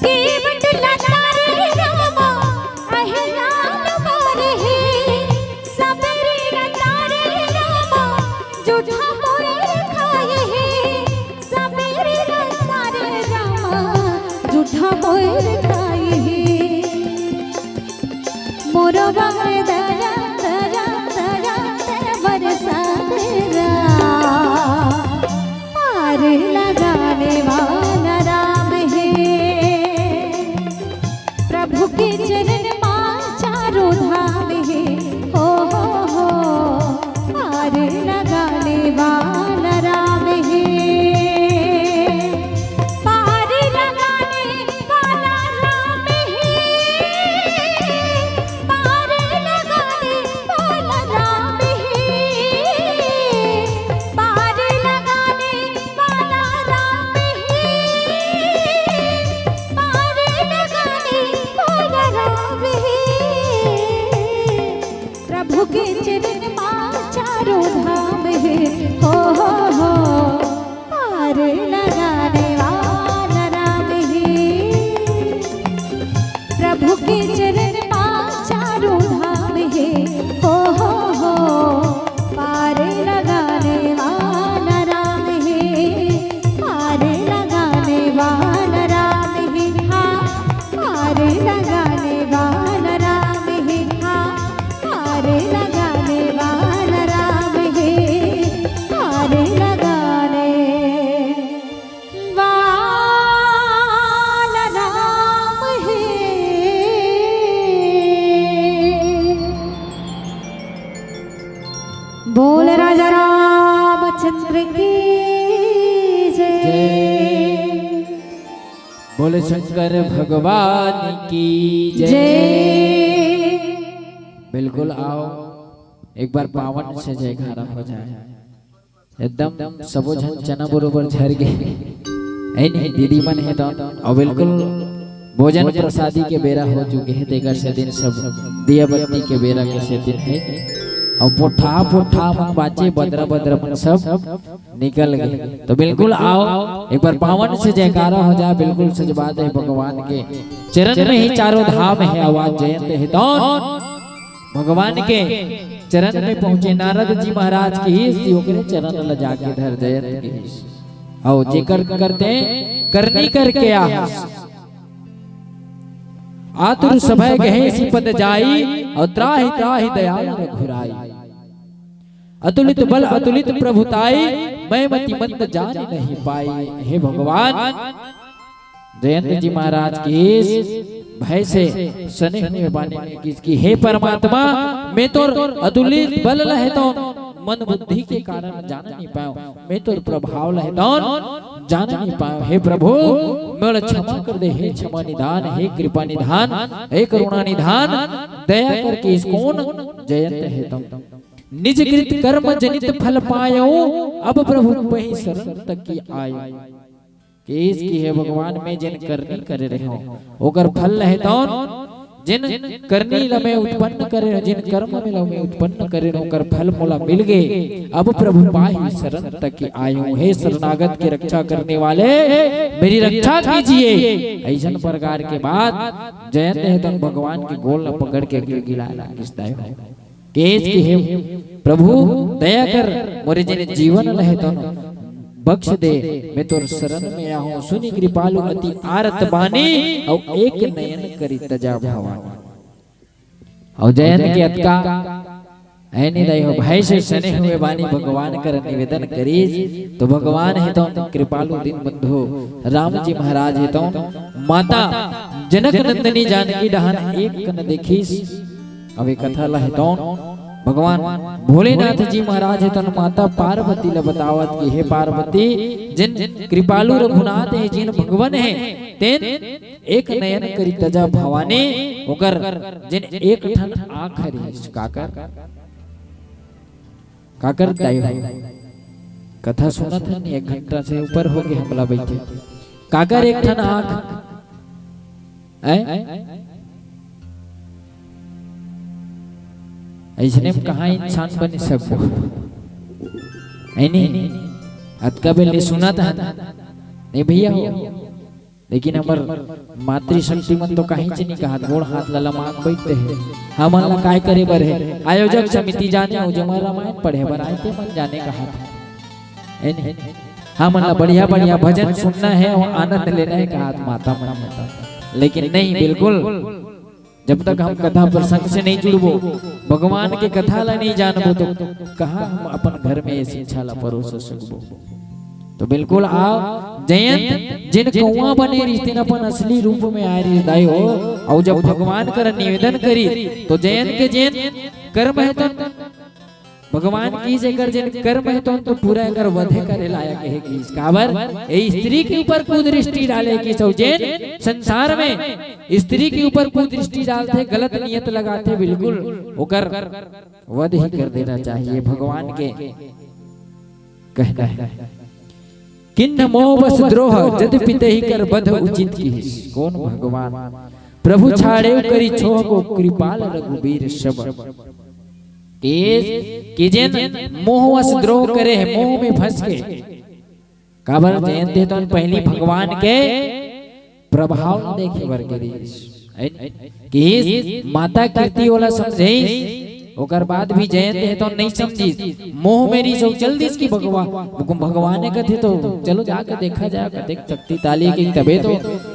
केवट लता रे रामा, अहिया न मारे हे, सबेरे लता रे रामा, जूठा मोर खाए हे। सबेरे लता रे रामा, जूठा मोर खाए हे। मोर बर दया, दया, दया, दया बरसा दे राम। पार लगाने वाला राम हे। प्रभु के चरण मा चारों धाम हे, हो, हो, हो, पार लगाने वाला राम हे। पार लगाने वाला राम हे, पार लगाने वाला राम हे, पार लगाने वाला राम हे, पार लगाने वाला राम हे। प्रभु के चरण मा चारों धाम हे, हो, हो, हो, पार लगाने वाला राम हे। प्रभु के चरण मा चारों धाम हे, हो, हो, हो, पार लगाने वाला राम हे, पार लगाने वाला राम हे, हाँ, पार लगाने वाला राम हे, हाँ, पार लगाने वाला राम हे, पार लगाने वाला राम हे। बोल राजा रामचंद्र की जय। जय। बोले शंकर भगवान की जय। जय। बिल्कुल आओ, एक बार पावन से जयकारा हो जाए। एकदम सबो झन चना बरोबर झर गे। ए नहीं, दीदी मन हे तो, अउ बिल्कुल भोजन प्रसादी के बेरा हो चुके हे, तेकर सेती सब दिया बत्ती के बेरा के सेती हे। अउ पोट्ठा, पोट्ठा मन बाचे, बदरा, बदरा मन सब निकल गे। तो बिल्कुल आओ, एक बार पावन से जयकारा हो जाए। बिल्कुल सच बात हे, भगवान के चरण में ही चारों धाम हे, अउ आज जयंत हे तो भगवान के चरण में पहुंचे नारद जी महाराज कहिस, ओकरे चरण ल जाके धर जयंत कहिस। अउ जेकर करते करनी करके आस। आतुर सभय गहे सिपद जाई, अउ त्राहि त्राहि दयाल रघुराई। अतुलित बल अतुलित प्रभुताई, मैं मति मंद जान नहीं पाई। हे भगवान, जयंत जी महाराज की इस भय से सने हुए बानी में किस की, हे परमात्मा, मैं तोर अतुलित बल लहे तो मन बुद्धि के कारण जान नहीं पायो, मैं तोर प्रभाव लहे तो जान नहीं पायो। हे प्रभु, मोला क्षमा कर दे, हे क्षमा निधान, हे कृपा निधान, हे करुणा निधान, दया करके इस कौन जयंत हे तुम। निज कृत कर्म जनित फल पायो, अब प्रभु पही शरण तक की आयो। केस की हे भगवान, मैं जिन करनी करे रहे हूँ, ओकर फल लहे तौन, जिन करनी ल मैं उत्पन्न करे, जिन कर्म में ल मैं उत्पन्न करे, ओकर फल मोला मिल गे। अब प्रभु पाही शरण तक की आयो हूँ। हे शरणागत की रक्षा करने वाले, मेरी रक्षा कीजिए। ऐसन प्रकार के बात जयंत हे तौन भगवान के गोल ल पकड़ के गिड़गिड़ाए लागिस दाई हो। केस की हे प्रभु, दया कर, मोरे जिन जीवन लहे तन बख्श दे, मैं तोर शरण में आहूं। सुनि कृपालु अति आरत बानी, अउ एक नयन करी तजा भवानी। अउ जयंत के अतका ऐनी दाई हो, भय से सने हुए बानी भगवान कर निवेदन करीस, तो भगवान हे तो कृपालु दीनबंधु राम जी महाराज हे तो माता जनक नंदिनी जानकी डहन एक कन देखिस। अब ये कथा ला हे तौन भगवान भोलेनाथ जी महाराज हे तौन माता पार्वती ला बतावत कि हे पार्वती, जिन कृपालु रघुनाथ हे, जिन भगवान हे, तेन एक नयन करी तजा भवानी, ओकर जिन एक ठन आँख हरिस। काकर? काकर दाई हो? कथा सुनत हन, एक घंटा से ऊपर हो गे हमला बैठे। काकर एक ठन आँख? हैं? अइसने में कहाँ इंसान बन सकबो? है नी? अतका बेर ले सुनत हन। नहीं भैया हो। लेकिन हमर मातृशक्ति मन तो कहीं च नहीं कहत, गोड़ हाथ ला लमाक बैठते हे। हमन ला काय करे बर हे? आयोजक समिति जाने हो, जेमा रामायण पढ़े बर आए ते मन जाने कहत हे। है नहीं? हमन ला बढ़िया बढ़िया भजन सुनना हे अउ आनंद लेना हे कहत माता मन हे। लेकिन नहीं, बिल्कुल, जब तक हम कथा प्रसंग से नहीं जुड़बो, भगवान के कथा ला नहीं जानबो, तो कहाँ हम अपन घर में ये शिक्षा ला परोस सकबो? तो बिल्कुल आओ, जयंत जिन कौआ बने रिहिस तेन अपन असली रूप में आए रिहिस दाई हो। अउ जब भगवान कर निवेदन करी, तो जयंत के जेन कर्म हे तो भगवान की जेकर जेन कर्म हे तो, तो पूरा एकर वध करे लायक हे कि काबर? ए स्त्री के ऊपर कुदृष्टि डाले कि सौ जेन संसार में स्त्री के ऊपर कुदृष्टि डालथे, गलत नियत लगाथे, बिल्कुल ओकर वध ही कर देना चाहिए, भगवान के कहना है। किन्ह मोह बस द्रोह जद पितेहि कर बध उचित किहिस। कौन भगवान? प्रभु छाड़ेउ करि छोह को कृपाल रघुबीर सब। केस कि जेन मोह वश द्रोह करे हे, मोह में फंस के। काबर? जयंत हे तो पहली भगवान के प्रभाव ल देखे बर गे रिहिस। है नी? कि माता कीर्ति ओला समझाइस, ओकर बाद भी जयंत हे तो नहीं समझिस, मोह में रिहिस अउ चल दिस कि भगवा-, भगवान हे कथे तो चलो जाके देखा जाए, कतेक शक्ति ताली के तबे तो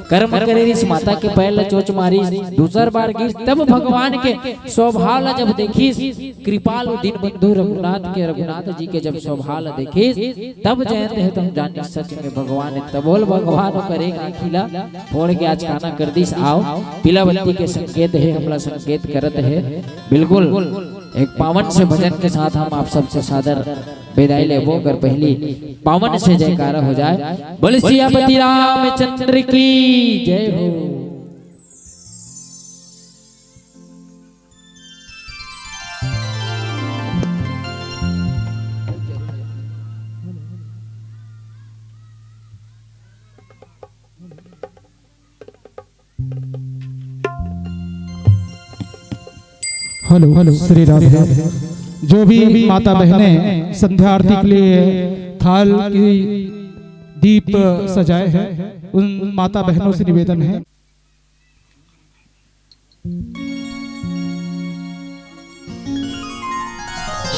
कर्म करे रिहिस, माता के पैर ला चोंच मारिस, दूसर बार गिस, तब भगवान के स्वभाव ला जब देखिस, कृपालु दीनबंधु रघुनाथ के, रघुनाथ जी के जब स्वभाव ला देखिस, तब जयंत हे तो जानिस सच में भगवान हे। तब बोल भगवान ओकर एक आँखी ला फोड़ के आज काना कर दिस। आओ, पीला बत्ती के संकेत हे, हमला संकेत करत हे। बिल्कुल एक पावन से भजन के साथ हम आप सबसे सादर विदाई लेबो। अगर पहली पावन से जयकारा हो जाए, बोल सियापति रामचंद्र की जय हो। Hello, hello, Shri Radhe. जो भी माता बहनें संध्या आरती के लिए थाल की दीप सजाए हैं, उन माता बहनों से निवेदन है।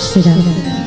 श्री राधे।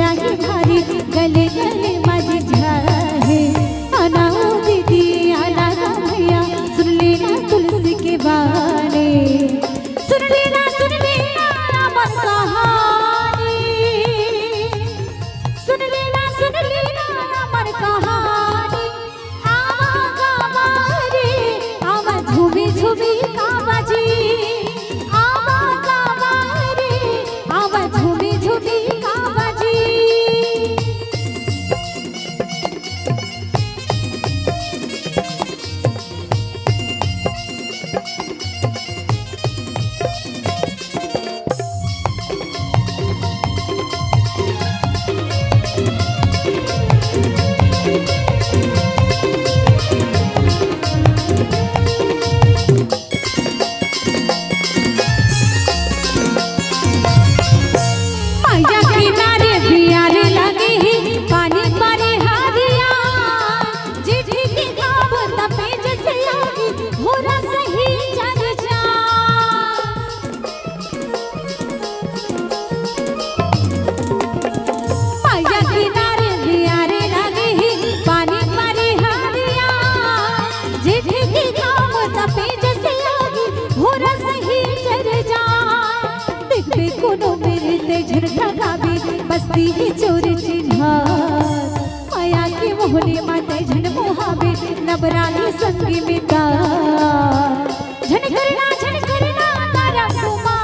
भारी गले गले माझी झाहे। आना ओ दीदी, आना गा भैया, सुन लेना तुलसी के बानी। सुन लेना, सुन लेना अमर कहानी। सुन लेना, सुन लेना अमर कहानी। आवा गावा रे, आवा झूमी झूमी गावा जी। आवा गावा रे, आवा झूमी झूमी गावा जी। मैया किनारे बियारे लगे ही पानी पानी हारिया। जेठी के गाँव तपेज से आगी, भोरा सही चल जा। मैया किनारे बियारे लगे ही पानी पानी हारिया। जेठी के गाँव तपेज से आगी, भोरा सही चल जा। देखबे कोनो मेरे ते झन ठगाबे, बस्ती ही चोर चिन्हार। मया के मोहनी माते झन मोहाबे, नबराली संगी मिता। झन करना, झन करना करम कुमार।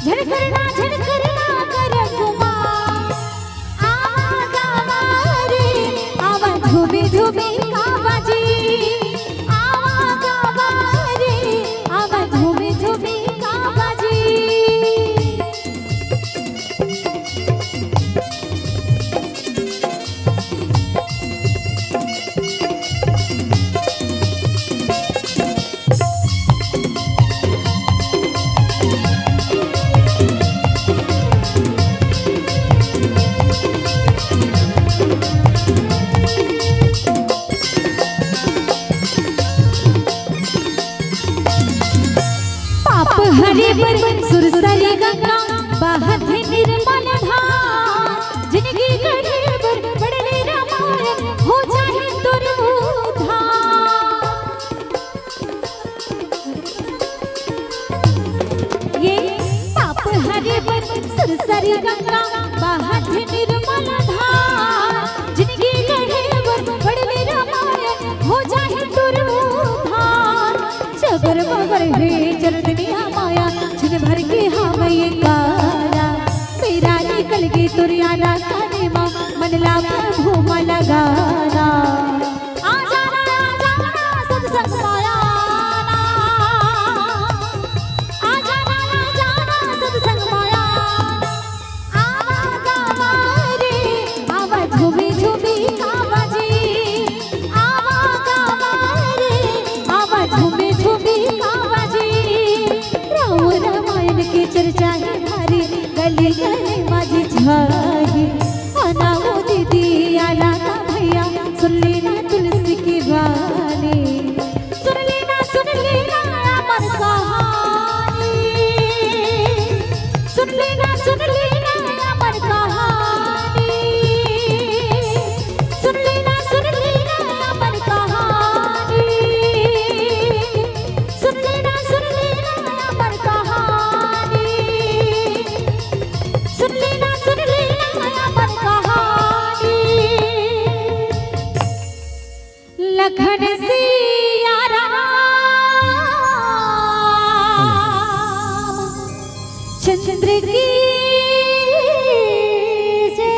झन करना, झन करना करम कुमार। आवा गावा रे, आवा झूमी झूमी गावा जी। आवा गावा रे, आवा झूमी झूमी गावा जी। पाप हरे बर सुरसरी गंगा, बहत हे निर्मल धार। जिनगी गढ़े बर पड़ले रामायण, हो जाहे तोर उद्धार। ये पाप हरे बर सुरसरी गंगा, बहत निर्मल धार। जिनगी गढ़े बर पड़ले रामायण, हो जाहे तोर उद्धार। जगर मगर हे चरदनिया माया, छिन भर के हम ये कारा। मेरा निकल के तुरियाना काने मा, मन ला प्रभु मा लगाना। आ जाना, आ जाना सत्संग माया ना। आ जाना, आ जाना सत्संग माया ना। आवा गावा रे, आवा झूमी झूमी गावा जी। आवा गावा रे, आवा झूमी झूमी गावा जी। राम रामायण के चर्चा हे भारी, गली गली माझी झाही। आना ओ दीदी, आना ना भैया, सुन लेना तुलसी की बानी। सुन लेना, सुन लेना अमर कहानी। सुन लेना, सुन लेना अमर कहानी। सुन लेना, सुन लेना अमर कहानी। सुन लेना, सुन लेना अमर कहानी। सुन लेना, सुन लेना अमर कहानी। लखन सिया राम चंद्र की जय।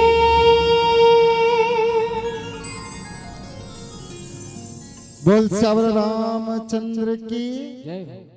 बोल सियावर रामचंद्र की जय हो।